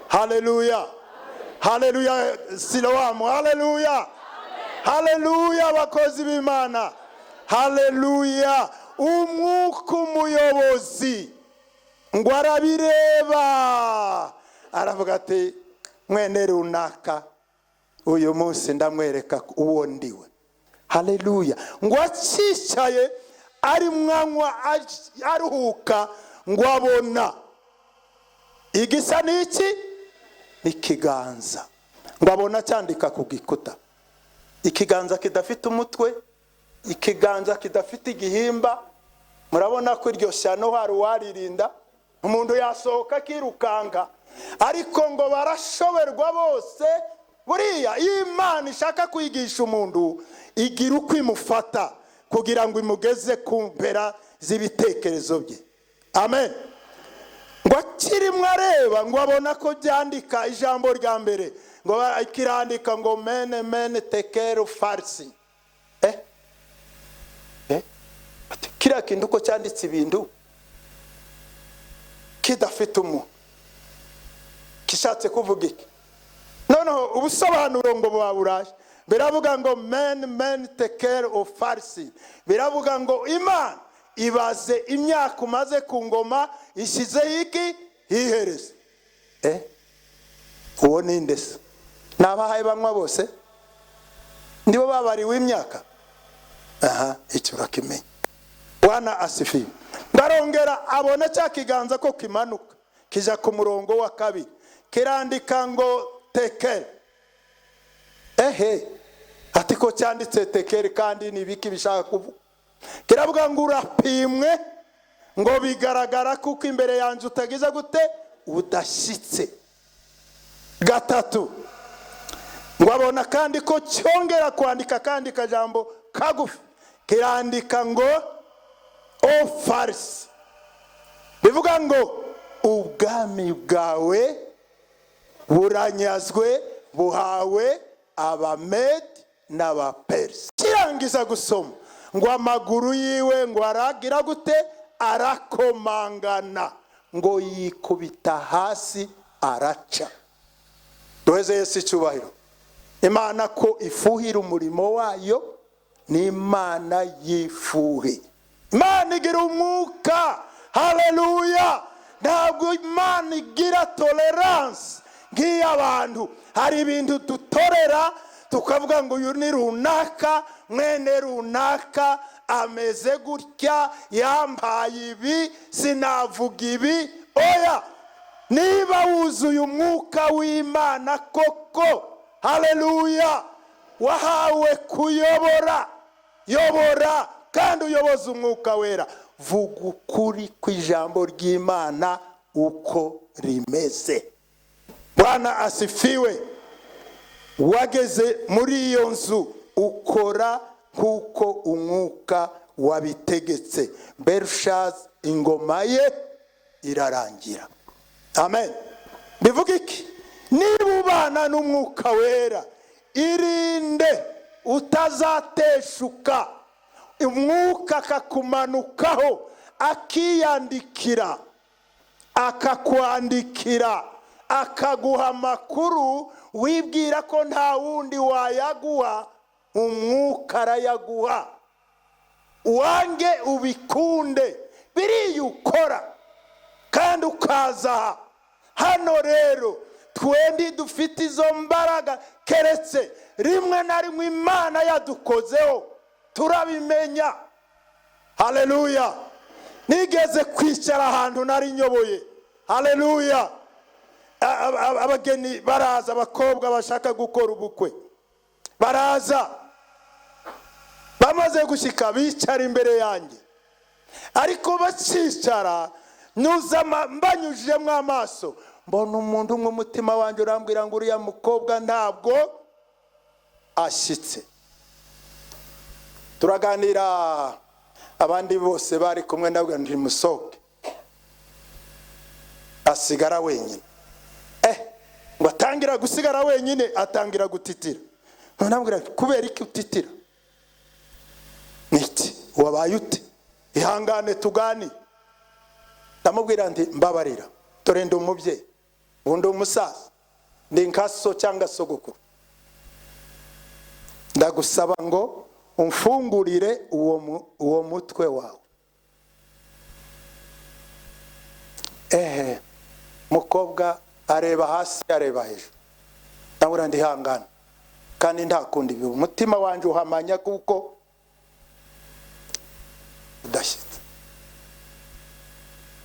haleluya, haleluya! Silowamu, haleluya, haleluya! Abakozi b'Imana, haleluya! Umwuka umuyobozi ngo arabireba, aravuga ati: "Mwene runaka, uyu munsi ndamwereka uwo ndiwe." Haleluya! Ngo acyicaye ari mwanywa, aruhuka, ngo abona igisa n'iki? Ikiganza. Ngo abona cyandika ku gikuta, ikiganza kidafite umutwe, ikiganza kidafite igihimba. Murabona ko iryo shyano hari uwaririnda? Umuntu yasohoka akirukanka. Ariko ngo barashoberwa bose. Buriya iyo Imana ishaka kwigisha umuntu, igira uko imufata kugira ngo imugeze ku mpera z'ibitekerezo bye. Amen. Ngo akirimo areba, ngo abona ko byandika ijambo rya mbere, ngo kirandika ngo mene mene tekeru farisi. Eh, ati, kiriya kintu uko cyanditse ibintu kidafite umuntu, kishatse kuvuga iki? Noneho ubusobanuro ngo buba buraje. Biravuga ngo mene mene tekeru ufarisi, biravuga ngo Imana ibaze imyaka umaze ku ngoma, ishyizeho iki? Iherezo. Uwo ni nde se? Ni abahaye banywa bose, nibo babariwe imyaka. Aha icyo urakimenya. Bwana asifiwe. Ngarongera abona cya kiganza ko kimanuka kijya ku murongo wa kabiri, kirandika ngo tekeri. Ehe, ati ko cyanditse tekeri kandi ni ibiki bishaka kuvuga? Kiravuga ngo urapimwe, ngo bigaragara kuko imbere yanjye utagize gute? Udashyitse. Gatatu, ngo abona kandi ko cyongera kwandika kandi kajambo kagufi, kirandika ngo o farisi, bivuga ngo ubwami bwawe buranyazwe, buhawe Abamedi n'Abaperisi. Kirangiza gusoma, ngo amaguru yiwe ngo aragira gute? Arakomangana, ngo yikubita hasi araca. Duheze Yesu icyubahiro. Imana ko ifuhira umurimo wayo, ni Imana yifuhe. Imana igira umwuka. Haleluya! Ntabwo Imana igira tolerance nk'iy'abantu. Hari ibintu dutorera, tukavuga ngo uyu ni runaka, mwene runaka, ameze gutya, yambaye ibi, sinavuga ibi. Oya, niba wuzuye umwuka w'Imana koko, haleluya, wahawe kuyobora, yobora kandi uyoboze umwuka wera. Vuga ukuri kw'ijambo ry'Imana uko rimeze. Bwana asifiwe. Wageze muri iyo nzu, ukora nk'uko umwuka wabitegetse. Berushazi ingoma ye irarangira. Amen. Bivuga iki? Niba ubana n'umwuka wera, irinde utazateshuka, umwuka akakumanukaho, akiyandikira, akakwandikira, akaguha amakuru wibwira ko nta wundi wayaguha. Umwuka arayaguha, wange ubikunde. Biriya ukora kandi ukaza aha hano rero, twendi dufite izo mbaraga, keretse rimwe na rimwe Imana yadukozeho turabimenya. Haleluya! Nigeze kwicara ahantu nari nyoboye, haleluya, abageni baraza, abakobwa bashaka gukora ubukwe baraza. Bamaze gushyika, bicara imbere yanjye. Ariko bakicara, nyuza mbanyujijemo amaso, Mbona umuntu umwe, umutima wanjye urambwira ngo uriya mukobwa ntabwo ashyitse. Turaganira, abandi bose bari kumwe nawe ntimusohoke, asigara wenyine. Ngo atangira gusigara wenyine, atangira gutitira. Nambwira, kubera iki utitira? Niki wabaye ute? Ihangane tugani. Ndamubwira nti mbabarira, dore ndi umubyeyi, ubu ndi umusaza, ndi nka so cyangwa sogokuru, ndagusaba ngo umfungurire uwo mutwe wawe. Mukobwa areba hasi, areba hejuru. Ndabura ndihangana kandi nta kundi, biba umutima wanjye uhamanya kuko udashyitse.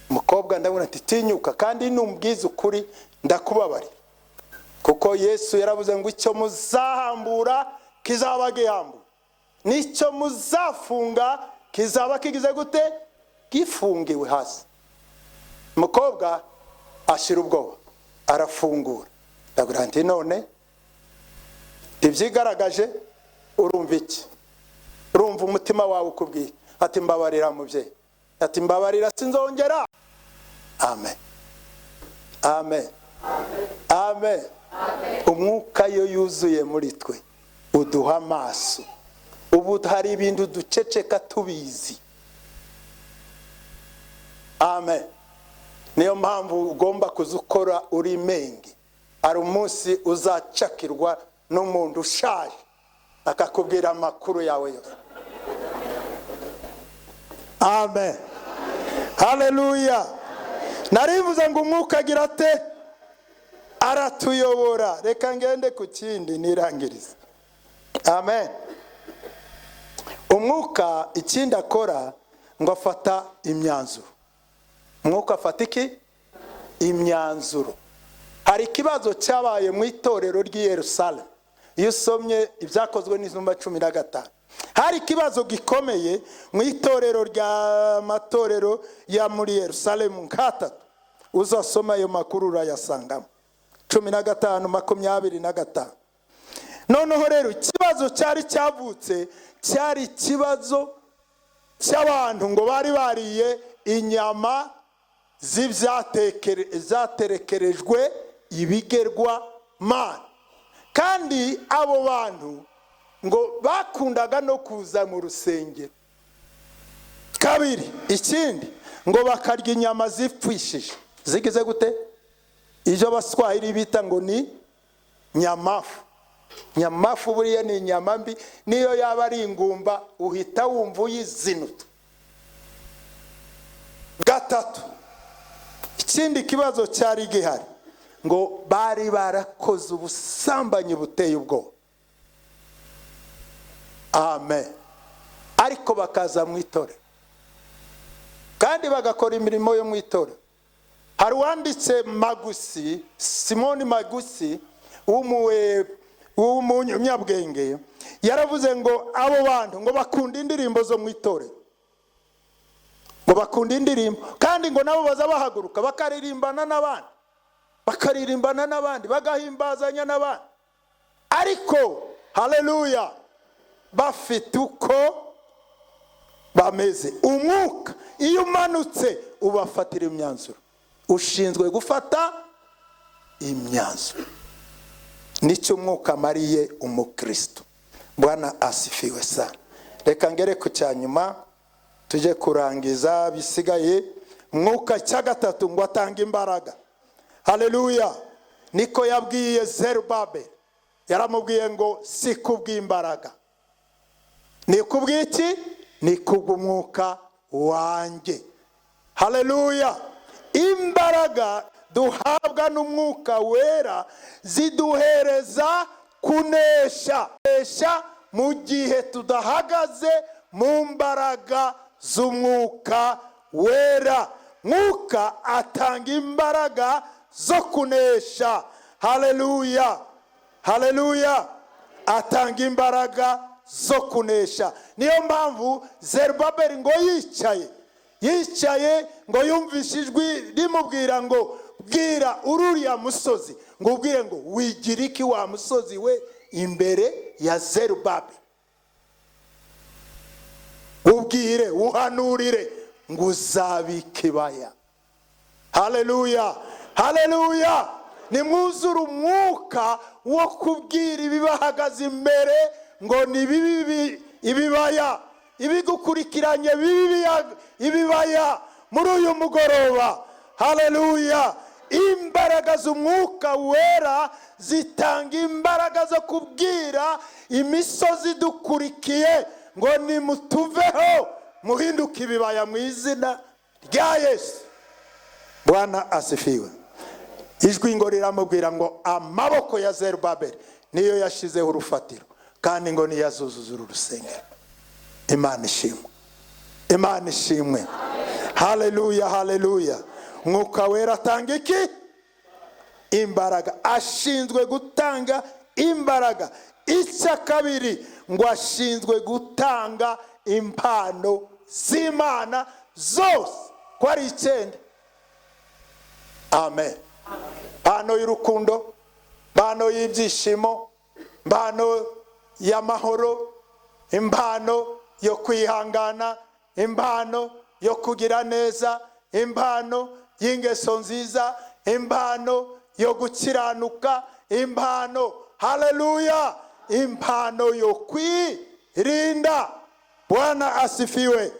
Umukobwa ndabona ati tinyuka, kandi numbwiza ukuri ndakubabarira, kuko Yesu yaravuze ngo icyo muzahambura kizaba gihambura, n'icyo muzafunga kizaba kigize gute? Gifungiwe hasi. Umukobwa ashira ubwoba, arafungura. Ndabwira nti none ibyigaragaje, urumva iki? Urumva umutima wawe ukubwiye? Ati mbabarira mubyeyi, ati mbabarira sinzongera. Amen, amen, amen. Umwuka iyo yuzuye muri twe uduha amaso. Ubu hari ibintu duceceka tubizi. Amen. Niyo mpamvu ugomba kuzukora uri menge. Hari umunsi uzacakirwa n'umuntu ushaje akakubwira amakuru yawe yose. Amen, haleluya. Narivuze ngo umwuka agira ate? Aratuyobora. Reka ngende ku kindi nirangiriza. Amen. Umwuka ikindi akora ngo afata imyanzuro. Umwuka afata iki? Imyanzuro. Hari ikibazo cyabaye mu itorero ry'i Yerusalemu. Iyo usomye Ibyakozwe n'Intumwa 15, hari ikibazo gikomeye mu itorero ry'amatorero ya muri Yerusalemu nk'atatu. Uzasoma ayo makuru urayasangamo, 15:25. Noneho rero ikibazo cyari cyavutse cyari ikibazo cy'abantu ngo bari bariye inyama z'ibyaterekerejwe ibigerwa mana, kandi abo bantu ngo bakundaga no kuza mu rusengero. Kabiri, ikindi ngo bakarya inyama zipfishije, zigize gute? Ibyo Abaswahili bita ngo ni nyamafu. Nyamafu buriya ni inyama mbi, niyo yaba ari ingumba uhita wumva uyizinuta. Gatatu, ikindi kibazo cyari gihari ngo bari barakoze ubusambanyi buteye ubwoba. Amen. Ariko bakaza mu itorero kandi bagakora imirimo yo mu itorero. Hari uwanditse Magusi, Simoni Magusi w'umunyabwenge, yaravuze ngo abo bantu ngo bakunda indirimbo zo mu itorero, ngo bakunda indirimbo, kandi ngo nabo baza bahaguruka bakaririmbana n'abandi, bakaririmbana n'abandi, bagahimbazanya n'abandi, ariko haleluya, bafite uko bameze. Umwuka iyo umanutse ubafatira imyanzuro. Ushinzwe gufata imyanzuro. Nicyo umwuka amariye umukristo. Bwana asifiwe sana. Reka ngere ku cyanyuma tujye kurangiza bisigaye. Umwuka cya gatatu ngo atanga imbaraga. Haleluya. Niko yabwiye Zerubabeli, yaramubwiye ngo si kubw'imbaraga, ni kubw'iki? Ni kubw'umwuka wanjye. Haleluya. Imbaraga duhabwa n'umwuka wera ziduhereza kunesha mu gihe tudahagaze mu mbaraga z'umwuka wera. Mwuka atanga imbaraga zo kunesha. Haleluya, haleluya. Atanga imbaraga zo kunesha. Niyo mpamvu Zerubabeli ngo yicaye ngo yumvise ijwi rimubwira ngo Bwira ururiya musozi, ngo ubwire ngo: "Wigira iki wa musozi we imbere ya Zerubabeli? Ubwire, uhanurire ngo uzabe ikibaya." Haleluya, haleluya! Nimwuzure umwuka wo kubwira ibibahagaze imbere ngo ni bibi ibibaya, ibigukurikiranye bibi ibibaya muri uyu mugoroba. Haleluya! Imbaraga z'Umwuka Wera zitanga imbaraga zo kubwira imisozi idukurikiye ngo: "Nimutuveho, muhinduke ibibaya mu izina rya Yesu." Bwana asifiwe! Ijwi ngo riramubwira ngo amaboko ya Zerubabeli niyo yashyizeho urufatiro, kandi ngo niyo azuzuza uru rusengero. Imana ishimwe, Imana ishimwe! Haleluya, haleluya! Mwuka Wera atanga iki? Imbaraga. Ashinzwe gutanga imbaraga. Icya kabiri, ngo ashinzwe gutanga impano z'Imana zose ko ari icyenda. Amen. Impano y'urukundo, impano y'ibyishimo, impano y'amahoro, impano yo kwihangana, impano yo kugira neza, impano y'ingeso nziza, impano yo gukiranuka, impano, haleluya, impano yo kwirinda. Bwana asifiwe!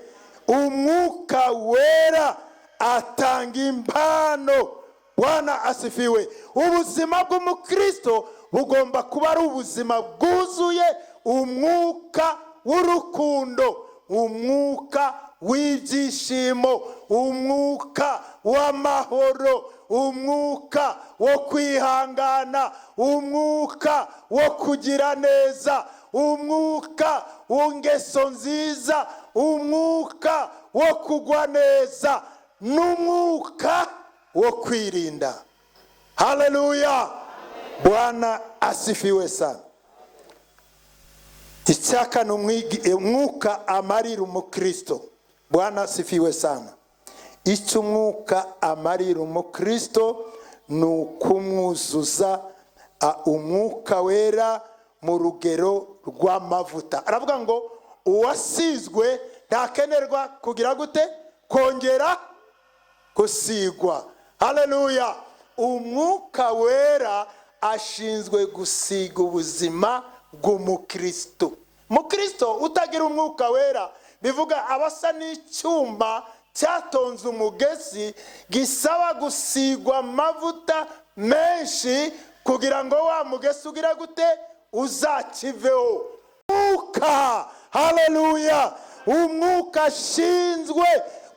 Umwuka Wera atanga impano. Bwana asifiwe! Ubuzima bw'umukristo bugomba kuba ari ubuzima bwuzuye umwuka w'urukundo, umwuka w'ibyishimo, umwuka w'amahoro, umwuka wo kwihangana, umwuka wo kugira neza, umwuka w'ingeso nziza, umwuka wo kugwa neza n'umwuka wo kwirinda. Haleluya! Bwana asifiwe sana! Icyaka ni umwuka amarira umukristo. Bwana asifiwe sana! Icyo umwuka amarira umukristo ni ukumwuzuza Umwuka Wera mu rugero rw'amavuta. Aravuga ngo uwasizwe ntakenerwa kugira gute? Kongera gusigwa. Haleluya! Umwuka Wera ashinzwe gusiga ubuzima bw'umukristo. Umukristo utagira Umwuka Wera, bivuga aba asa n'icyuma cyatonze umugezi, gisaba gusigwa amavuta menshi kugira ngo wa mugezi ugira gute? Uzakiveho. Umwuka, haleluya, umwuka ashinzwe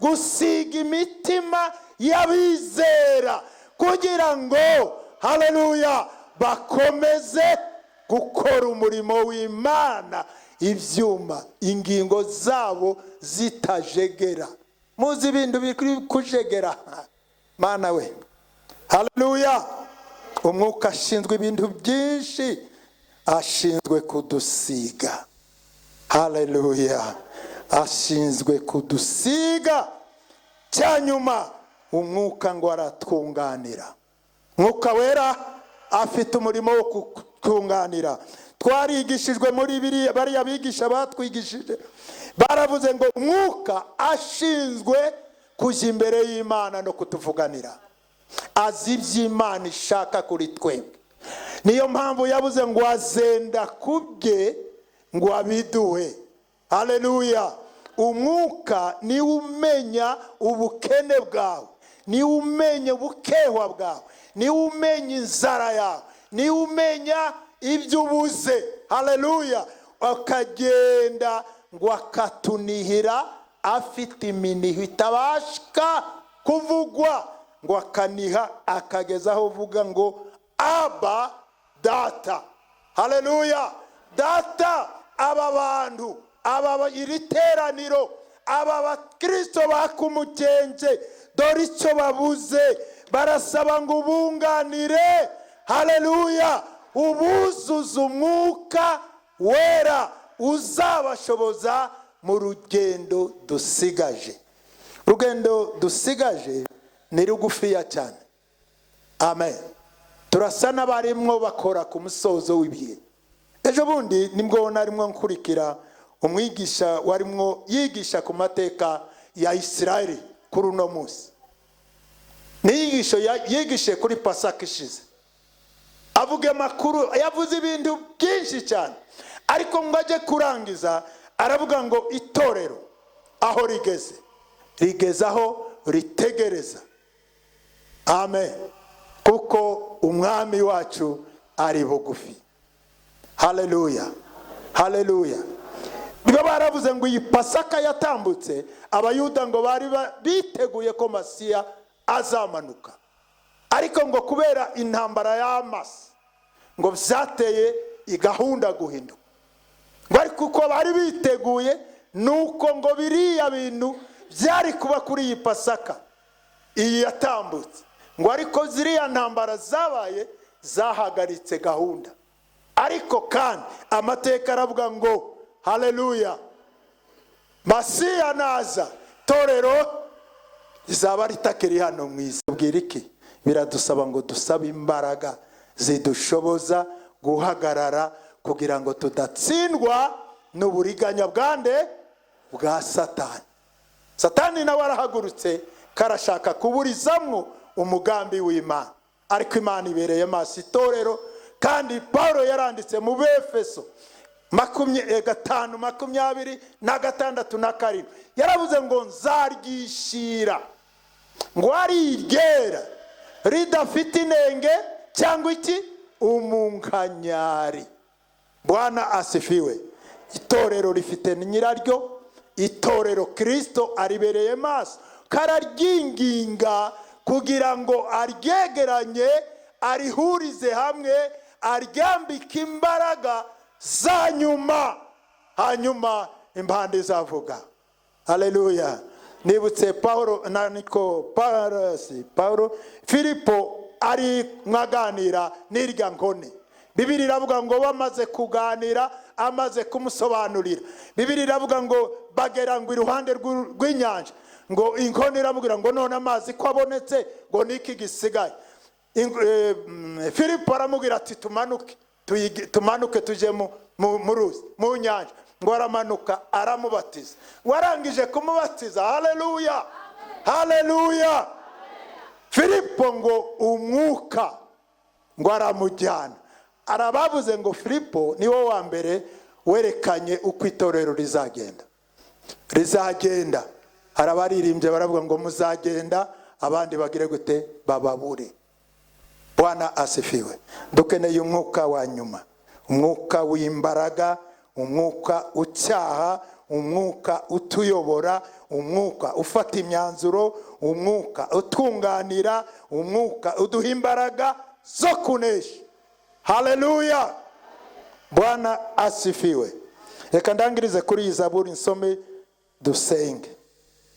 gusiga imitima y'abizera kugira ngo, haleluya, bakomeze gukora umurimo w'Imana, ibyuma, ingingo zabo zitajegera. Muzi ibintu biri kujegera? Mana we! Haleluya! Umwuka ashinzwe ibintu byinshi. Ashinzwe kudusiga. Haleluya! Ashinzwe kudusiga. Cya nyuma, umwuka ngo aratwunganira. Mwuka Wera afite umurimo wo kutwunganira. Twarigishijwe muri biriya, bariya bigisha batwigishije baravuze ngo umwuka ashinzwe kujya imbere y'Imana no kutuvuganira. Azi iby'Imana ishaka kuri twebwe. Niyo mpamvu yabuze ngo azenda ku bye ngo abiduhe. Haleluya! Umwuka niwe umenya ubukene bwawe, niwe umenya ubukehwa bwawe, niwe umenya inzara yawe, niwe umenya ibyo ubuze. Haleluya! Akagenda ngo akatunihira afite iminiho itabasha kuvugwa, ngo akaniha akageza aho uvuga ngo: "Aba, Data." Haleluya! "Data, aba bantu, aba iri teraniro, aba bakristo bakumukenke, dore icyo babuze. Barasaba ngo ubunganire." Haleluya! Ubuzuze Umwuka Wera uzabashoboza mu rugendo dusigaje. Urugendo dusigaje ni rugufiya cyane. Amen. Turasa n'abarimwo bakora ku musozo w'ibihe. Ejo bundi nibwo narimwo nkurikira umwigisha warimwo yigisha ku mateka ya Isirayeli kuri uno munsi. Niyigisho yigishe kuri Pasaka ishize, avuga amakuru, yavuze ibintu byinshi cyane, ariko ngo ajye kurangiza aravuga ngo itorero aho rigeze, rigeze aho ritegereza. Amen. Kuko umwami wacu ari bugufi. Haleluya, haleluya. Niba baravuze ngo iyi Pasaka yatambutse, Abayuda ngo bari biteguye ko Masiya azamanuka, ariko ngo kubera intambara y'amasi ngo byateye igahunda guhinduka. Ngo ariko uko bari biteguye nuko ngo biriya bintu byari kuba kuri iyi Pasaka iyi yatambutse, ngo ariko ziriya ntambara zabaye zahagaritse gahunda. Ariko kandi amateka aravuga ngo haleluya, Masiya naza torero rizaba ritakiri hano mu isi. Bwira iki? Biradusaba ngo dusabe imbaraga zidushoboza guhagarara kugira ngo tudatsindwa n'uburiganya bwande bwa Satani. Satani nawe arahagurutse karashaka kuburizamwo umugambi w'Imana, ariko Imana ibereye maso itorero. Kandi Paulo yaranditse mu Befeso 5:26 na 7, yaravuze ngo nzaryishira ngo ari iryera ridafite inenge cyangwa iki umunkanyari. Bwana asifiwe. Itorero rifite nyiraryo, itorero Kristo aribereye maso, kararyinginga kugira ngo aryegeranye, arihurize hamwe, aryambike imbaraga za nyuma, hanyuma impande izavuga. Haleluya. Nibutse Paulo na niko Paulo Filipo ari mwaganira n'irya nkone. Bibiri iravuga ngo bamaze kuganira, amaze kumusobanurira, Bibiri iravuga ngo bagera ngo iruhande rw'inyanja, ngo inkone iramubwira ngo none amazi ko abonetse ngo niki gisigaye. Filipo aramubwira ati tumanuke, tumanuke tujye mu ruzi, mu nyanja. Ngo aramanuka aramubatiza. Warangije kumubatiza, haleluya, haleluya. Filipo ngo umwuka ngo aramujyana. Arabavuze ngo Filipo niwe wa mbere werekanye uko itorero rizagenda. Rizagenda. Arabaririmbye baravuga ngo muzagenda, abandi bagire gute? Bababure. Bwana asifiwe. Dukeneye umwuka wa nyuma, umwuka w'imbaraga, umwuka ucyaha, umwuka utuyobora, umwuka ufata imyanzuro, umwuka utunganira, umwuka uduha imbaraga zo kunesha. Haleluya. Bwana asifiwe. Reka ndangirize kuri iyi zaburi nsome dusenge.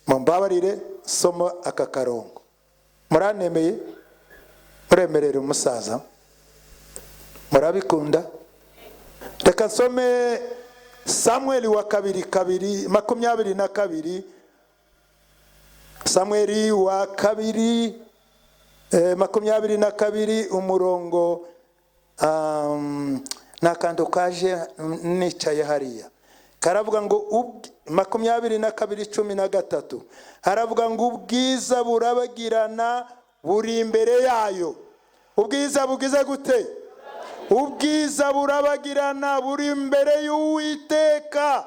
Mumbabarire nsome aka karongo. Muranemeye? Muremerera umusaza? Murabikunda? Reka nsome Samueli wa kabiri 2:22. Samueli wa kabiri 22 umurongo nakantu kaje nicaye hariya karavuga ngo 22:13 haravuga ngo ubwiza burabagirana buri imbere yayo. Ubwiza bugize gute? Ubwiza burabagirana buri imbere y'Uwiteka,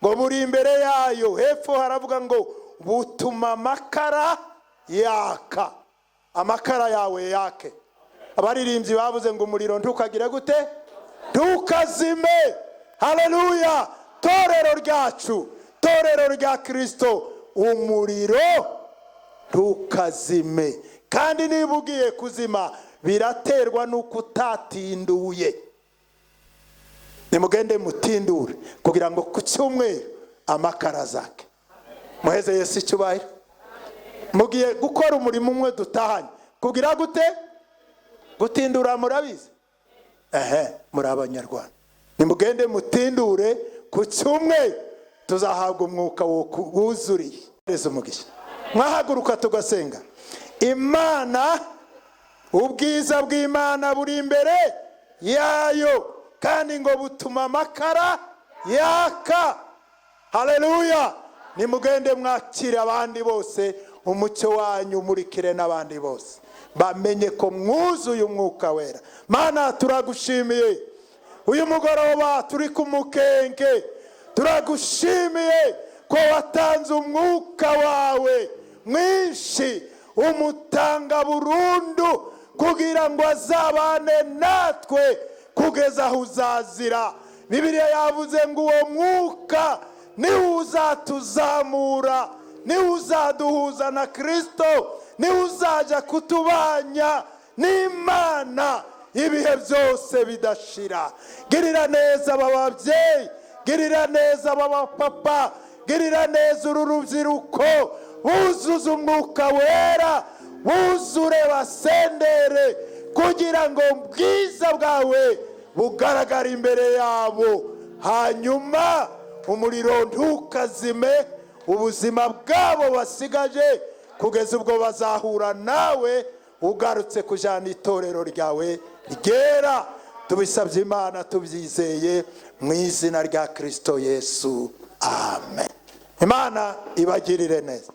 ngo buri imbere yayo. Hepfo haravuga ngo butuma amakara yaka. Amakara yawe yake. Abaririmbyi bavuze ngo umuriro ntukagire gute? Ntukazime. Haleluya. Torero ryacu, torero rya Kristo, umuriro ntukazime. Kandi niba ugiye kuzima biraterwa nuko utatinduye. Nimugende mutindure kugira ngo ku cyumweru amakara zake. Muheze Yesu icyubahiro. Mugiye gukora umurimo umwe dutahanye kugira gute? Gutindura. Murabizi? Muri abanyarwanda. Nimugende mutindure ku cyumweru tuzahabwa umwuka wuzuriye. Umugisha. Mwahaguruka tugasenga. Imana Ubwiza bw'Imana buri imbere yayo, kandi ngo butuma amakara yaka. Haleluya! Nimugende mwakire abandi bose, umucyo wanyu umurikire n'abandi bose, bamenye ko mwuzuye Umwuka Wera. Mana, turagushimiye uyu mugoroba turi ku mukenke. Turagushimiye ko watanze Umwuka wawe mwinshi, umutanga burundu kugira ngo azabane natwe kugeza aho uzazira. Bibiliya yavuze ngo uwo Mwuka niwe uzatuzamura, niwe uzaduhuza na Kirisito, niwe uzajya kutubanya n'Imana ibihe byose bidashira. Girira neza aba babyeyi, girira neza aba bapapa, girira neza uru rubyiruko, buzuze Umwuka Wera, buzure basendere, kugira ngo ubwiza bwawe bugaragare imbere yabo, hanyuma umuriro ntukazime ubuzima bwabo basigaje kugeza ubwo bazahura nawe ugarutse kujyana itorero ryawe ryera. Tubisabye Imana tubyizeye mu izina rya Kirisito Yesu, amen. Imana ibagirire neza.